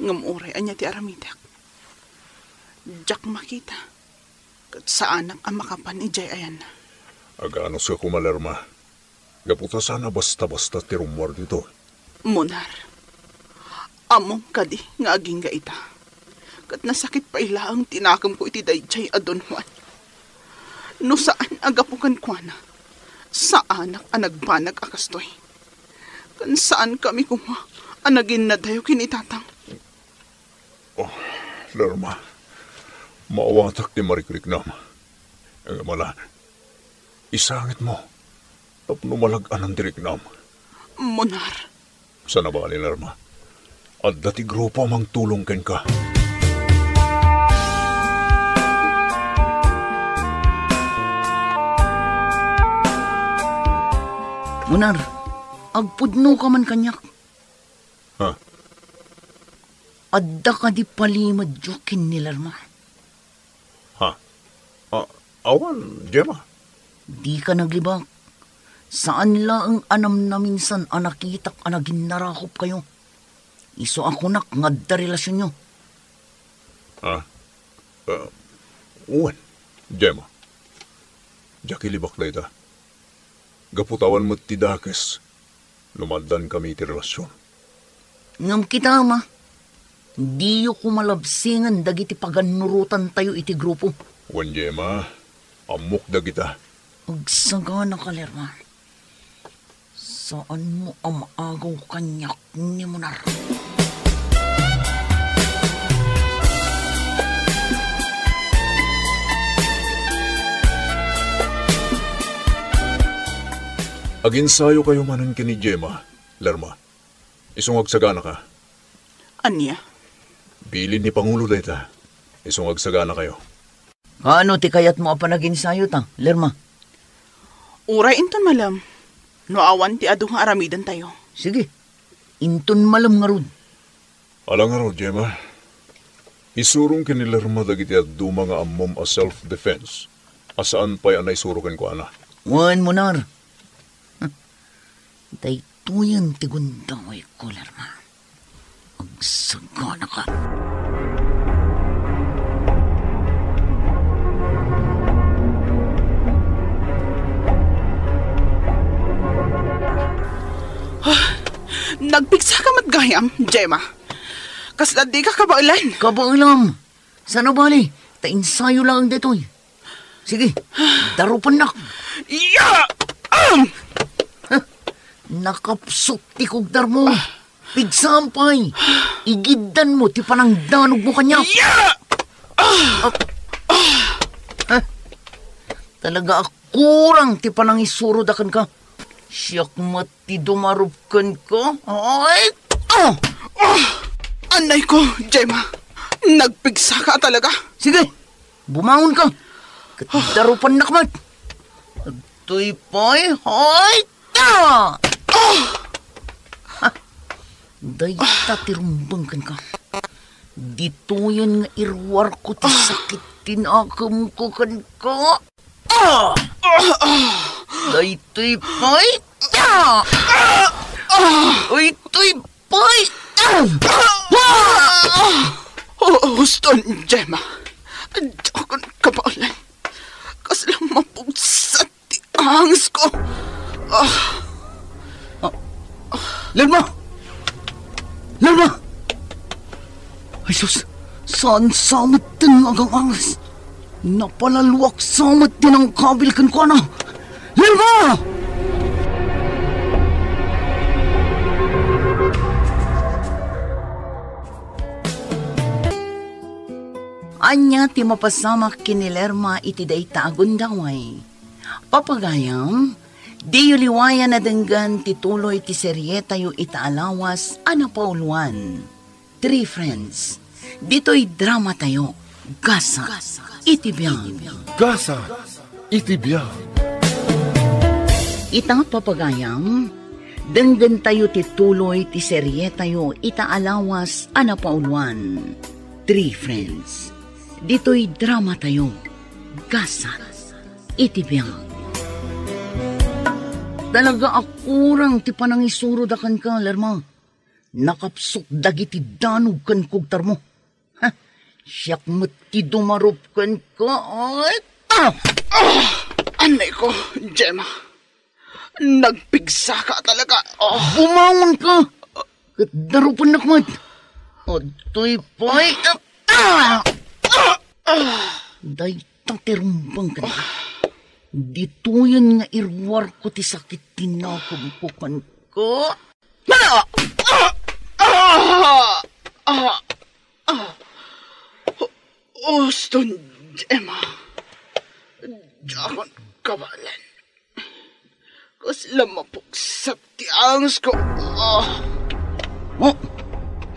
ngem uray ania ti aramidek, diak makita, ket saanak a makapan idiay ayanna. Aganuska koma, Lerma, gapu ta saan a basta-basta ti rummuar ditoy. Munar, ammom kadi nga agingga ita? Ket nasakit pay laeng ti nakemko iti daydiay a Don Juan. No saan a gapu kenkuana, saanak a nagbanag a kastoy. Ken saankami koma a naginnadayo ken ni Tatang. Oh, Lerma, maawatak ti marikriknam. Ngem ala, isangitmo tapno malag-anan ti riknam. Munar. Saan a bale, Lerma. Adda ti grupo a mangtulong kenka. Munar, agpudnoka man kaniak. Ha? Adda kadi palimedyo ken ni Lerma? Ha? A-, awan, Gemma. Dika naglibak. Saan laeng a namnaminsan a nakitak a naginnarakopkayo. Isu a kunak nga adda relasionyo. Ah, ah, wen, Gemma. Diak ilibak dayta. Gapu ta awan met ti dakes no maaddankami iti relasion. Ngem kita, Ama, Diyo koma labsingen dagiti pagannurotantayo iti grupo. Wen, Gemma, ammok dagita. Agsagana ka, Lerma. Saanmo a maagaw kaniak ni Munar. Aginsayokayo manen ken ni Gemma, Lerma. Isu nga agsaganaka. Ania? Bilin ni Pangulo dayta. Isu nga agsaganakayo. Kaano ti kayatmo a panaginsayota, Lerma? Uray inton malem, no awan ti adu nga aramidentayo. Sige, inton malem ngarud. Ala ngarud, Gemma. Isurong ken ni Lerma dagiti dadduma nga ammom a self-defense a saan pay a naisuro kenkuana. Wen, Munar. Daytoyen ti gundawayko, Lerma. Agsaganaka. Ah, nagpigsaka met gayam, Gemma. Kasla dika kabaelan. Kabaelam. Saan a bale, ta insayo laeng daytoy. Sige, darupennak. Ya! Am! Huh? Nakapsut ti kugdarmo. Pigsam pay. Igiddanmo ti panangdanogmo kaniak. Ya! Ah! Huh? Talaga a kurang ti panangisuroda kenka. Siak met ti dumarup kenka. Ay! Ah! Ah! Anayko, Gemma. Nagpigsaka talaga. Sige, bumangonka. Ket darupennak met. Agtoy pay, ay! Ah! Ah! Ha! Dayta ti rumbeng kenka. Ditoyen nga iruarko ti sakit ti nakemko kenka. Ah! Daytoy pay. Ah! Daytoy pay. Ah! Uston, Gemma. Diakon kabaelan. Kasla mapugsat ti angesko. Ah. Ah. Lerma! Lerma! Ay sus, saan sa met ti agang-anges? Napalaluak sa met ti nangkabil kenkuana. Lerma! Ania ti mapasamak ken ni Lerma iti dayta a gundaway? Papagayam, diyo liwayan a denggen ti tuloy ti serietayo ita a lawas a napauluan, Three Friends. Ditoy dramatayo, Gasat iti Biag. Gasat iti Biag. Ita, papagayam, denggentayo ti tuloy ti serietayo ita a lawas a napauluan, Three Friends. Ditoy dramatayo, Gasat iti Biag. Talaga a kurang ti panangisuroda kenka, Lerma. Nakapsut dagiti danog ken kugtarmo. Ha? Siak met ti dumarup kenka, ay! Ah! Ah! Anayko, Gemma. Nagpigsaka talaga. Ah! Bumangonka! Ket darupennak met. Adtoy pay. Ah! Ah! Ah! Dayta ti rumbeng kenka. Ditoyen nga iruarko ti sakit ti nakemko kenka. Ah! Ah! Ah! Ah! Ah! Uston, Gemma. Diakon kabaelan. Kasla mapugsat ti angesko. Ah! Oh!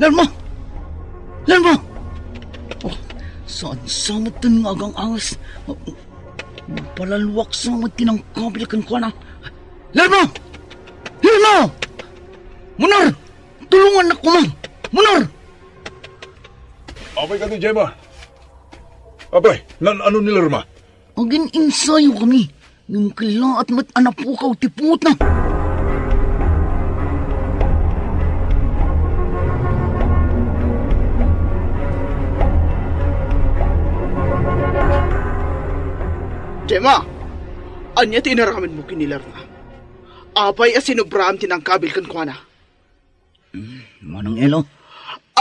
Lerma! Lerma! Oh, saan sa met ti agang-anges? Oh, napalaluak sa met ti nangkabil kenkuana. Lerma! Lerma! Munar! Tulongannak koma! Munar! Apay kadi, Gemma? Apay, naan-ano ni Lerma? Agin-insayo kami. Ngem kellaat met a napukaw ti puotna. Gemma, ania ti inaramidmo ken ni Lerma? Apay a sinobraam ti nangkabil kenkuana? Hmm, Manong Elo?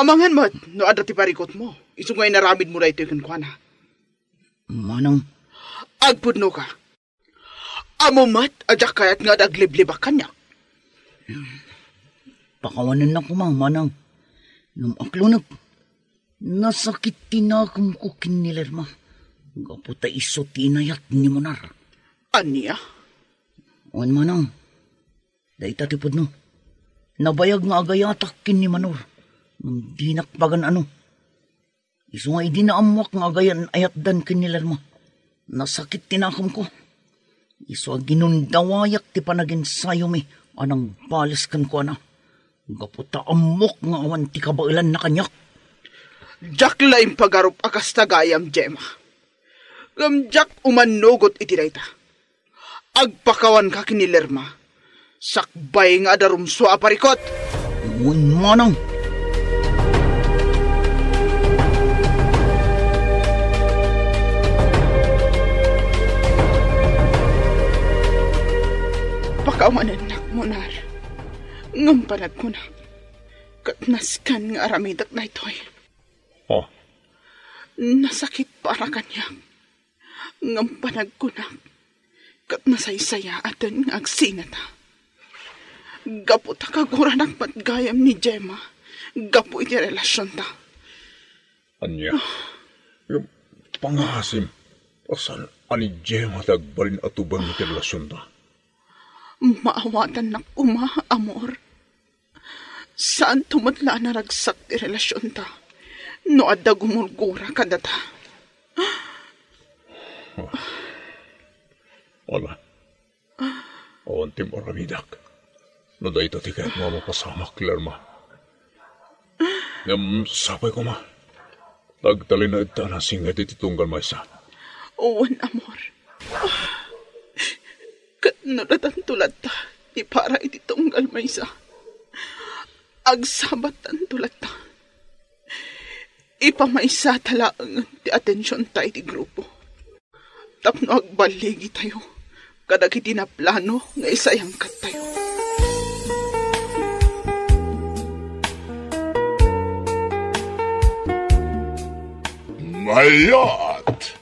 Amangan met no adda ti parikutmo, isu nga inaramidmo daytoy kenkuana. Manang. Agpudnoka. Ammom met a diak kayat nga adagliblibak kaniak. Pakawanennak koma, manang. Ngem aklonep, nasakit ti nakemko ken ni Lerma. Gapu ta isu ti inayat ni Manar. Ania? Wen, manang. Dayta ti pudno. Nabayag nga agayatak ken ni Manor. Ngem dinak pagan-ano. Isu nga idi naammoak nga agayan-ayatdan ken ni Lerma, nasakit ti nakemko. Isu a ginundawayak ti panaginsayomi a nangbales kenkuana. Gapu ta ammok nga awan ti kabaelanna kaniak. Diak la impagarup a kasta gayam, Gemma. Ngem diak umannugot iti dayta. Agpakawanka ken ni Lerma. Sakbay nga adda rumsua a parikut. Wen, manang. Pakawanennak, Manar. Ngem panagkunak, ket nasken nga aramidek daytoy. Oh. Nasakit para kaniak. Ngem panagkunak, ket nasaysayaaten nga agsinata. Gapu ta kaguranak met gayam ni Gemma, gapu iti relasionta. Ania? Ngem pangasim, ta saan a ni Gemma ti agbalin a tubangen ti relasionta? Maawatannak koma, amor. Saanto met la a naragsak ti relasionta no adda gumurgura kadata. Wala. Awan ti maramidek. No dayta ti kayatmo a mapasamak, Lerma. Ngem sapay koma. Agtalinaedta a nasinged iti tunggal maysa. Wen, amor. Ket no datanto latta ti para iti tunggal maysa, agsabattanto latta. Ipamaysata laengen ti atensionta iti grupo. Tapno agballigitayo kadagiti naplano nga isayangkattayo. Mayat!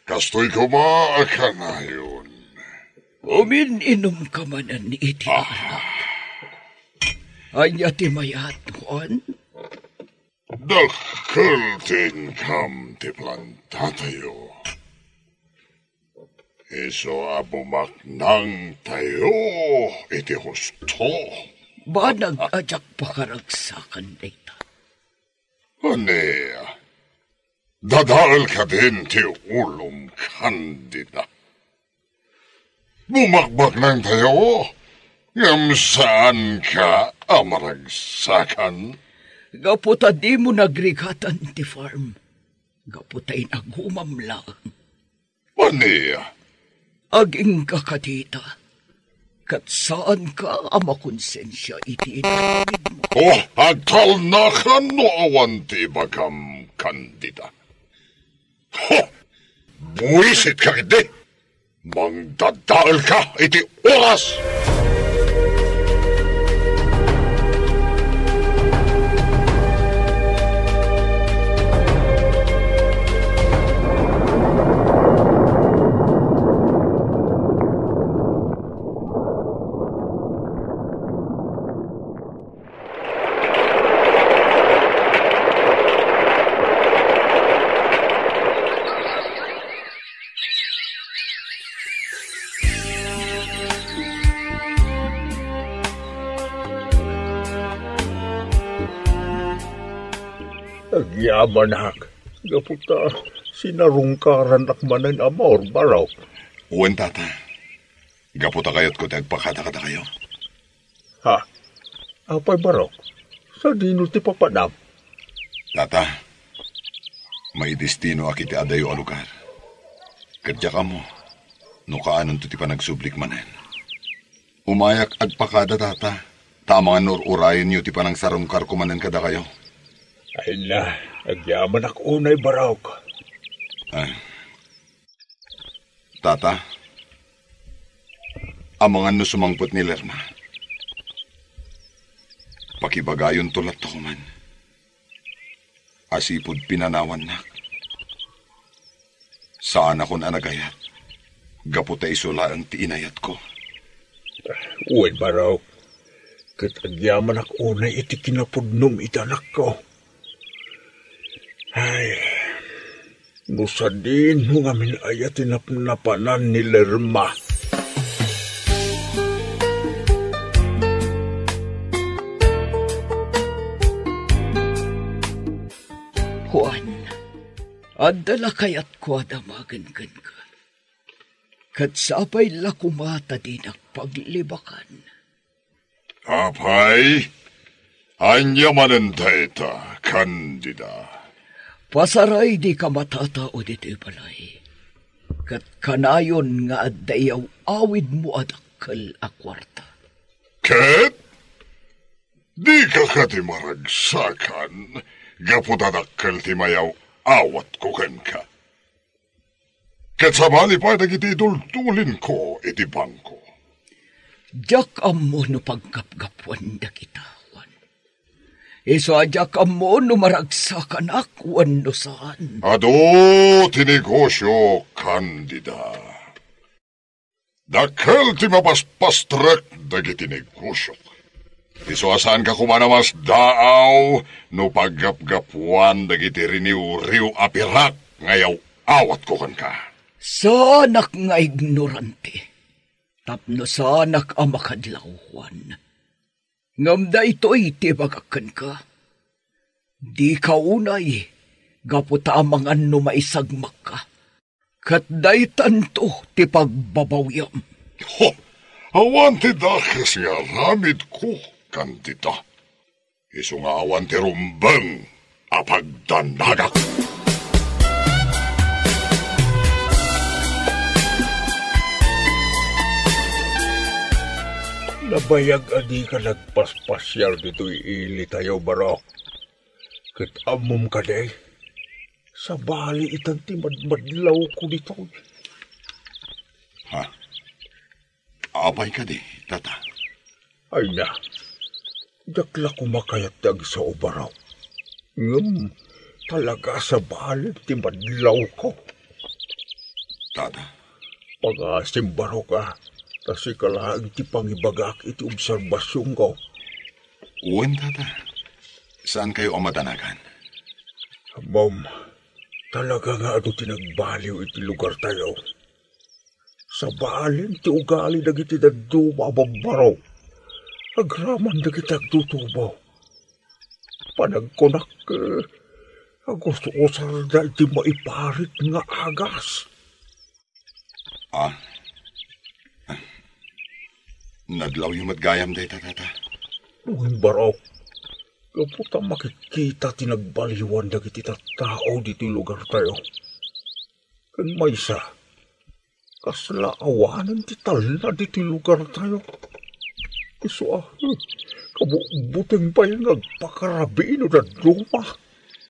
Kastoy koma a kanayon. Umin-inumka manen iti Ah. Ania ti mayat, Juan? Dakkel ti inkam ti plantatayo. Isu a bumaknangtayo iti husto. Banag a diak pakaragsakan dayta. Ania? Dadael kadin ti ulom, Candida. Bumakbaknangtayo, ngem saanka a maragsakan? Gapu ta dimo nagrigatan ti farm. Gapu ta inagumam laeng. Ania? Agingga kadita, ket saanka a makonsensia iti inaramidmo. Oh, agtalnakan no awan ti ibagam, Candida. Ho! Buisitka ketdi! Mangdadaelka iti oras! Agyamanak, gapu ta sinarungkarannak manen a Maor, Barok. Wen, Tata. Gapu ta kayatko ti agpakada kadakayo. Ha? Apay, Barok? Sadino ti papanam? Tata, maidestinoak iti adayo a lugar. Ket diak ammo no kaanonto ti panagsublik manen. Umayak agpakada, Tata, ta amangan no ur-urayenyo ti panangsarungkarko manen kadakayo. Ay na, agyamanak unay, Barok. Ah. Tata, amangan no sumangpet ni Lerma. Pakibagayonto latta koman a sipud pinanawannak, saanakon a nagayat gapu ta isu laeng ti inayatko. Wen, Barok, ket agyamanak unay iti kinapudnom iti anakko. Ay, no sadino ngamin aya ti napnapanan ni Lerma. Juan, adda la kayatko a damagen kenka. Ket sapay la koma ta dinak paglibakan. Apay, ania manen dayta, Candida? Pasaray dika matatao ditoy balay, ket kanayon nga adda iyaw-awidmo a dakkel a kuarta. Ket dika kadi maragsakan gapu ta dakkel ti mayaw-awatko kenka? Ket sabali pay dagiti idultulinko iti bangko. Diak ammo no paggapgapuan dagita, Juan. Isu a diak ammo no maragsakanak wenno saan. Adu ti negosio, Candida. Dakkel ti mapaspastrek dagiti negosiok. Isu a saanka koma a masdaaw no paggapgapuan dagiti riniwriw a pirak nga yaw-awatko kenka. Saanak nga ignorante, tapno saanak a makadlaw, Juan. Ngem daytoy ti ibagak kenka. Dika unay, gapu ta amangan no maisagmakka. Ket daytanto ti pagbabawiam. Ho! Awan ti dakes nga aramidko, Candida. Isu nga awan ti rumbeng a pagdanagak. Nabayag a dika nagpaspasiar ditoy ilitayo, Barok. Ket ammom kadi, sabali itan ti madmadlawko ditoy. Ha? Apay kadi, Tata? Ay na, diak la koma kayat ti agsao, Barok. Ngem talaga a sabali ti madlawko. Tata? Pangaasim, Barok, a, ta sika laeng ti pangibagak iti obserbasionko. Wen, Tata. Saankayo a madanagan? Ammom, talaga nga adu ti nagbaliw iti lugartayo. Sabali ti ugali dagiti dadduma a babbarok agraman dagiti agtutubo. Panagkunak, eh, agus-usarda iti maiparit nga agas. Ah, nadlawyo met gayam dayta, Tata. Wen, Barok, gapu ta makikita ti nagbaliwan dagiti tattao ditoy lugartayo. Ken maysa, kasla awanen ti talna ditoy lugartayo. Isu a, kabugbuteng pay nga agpakarabii no dadduma.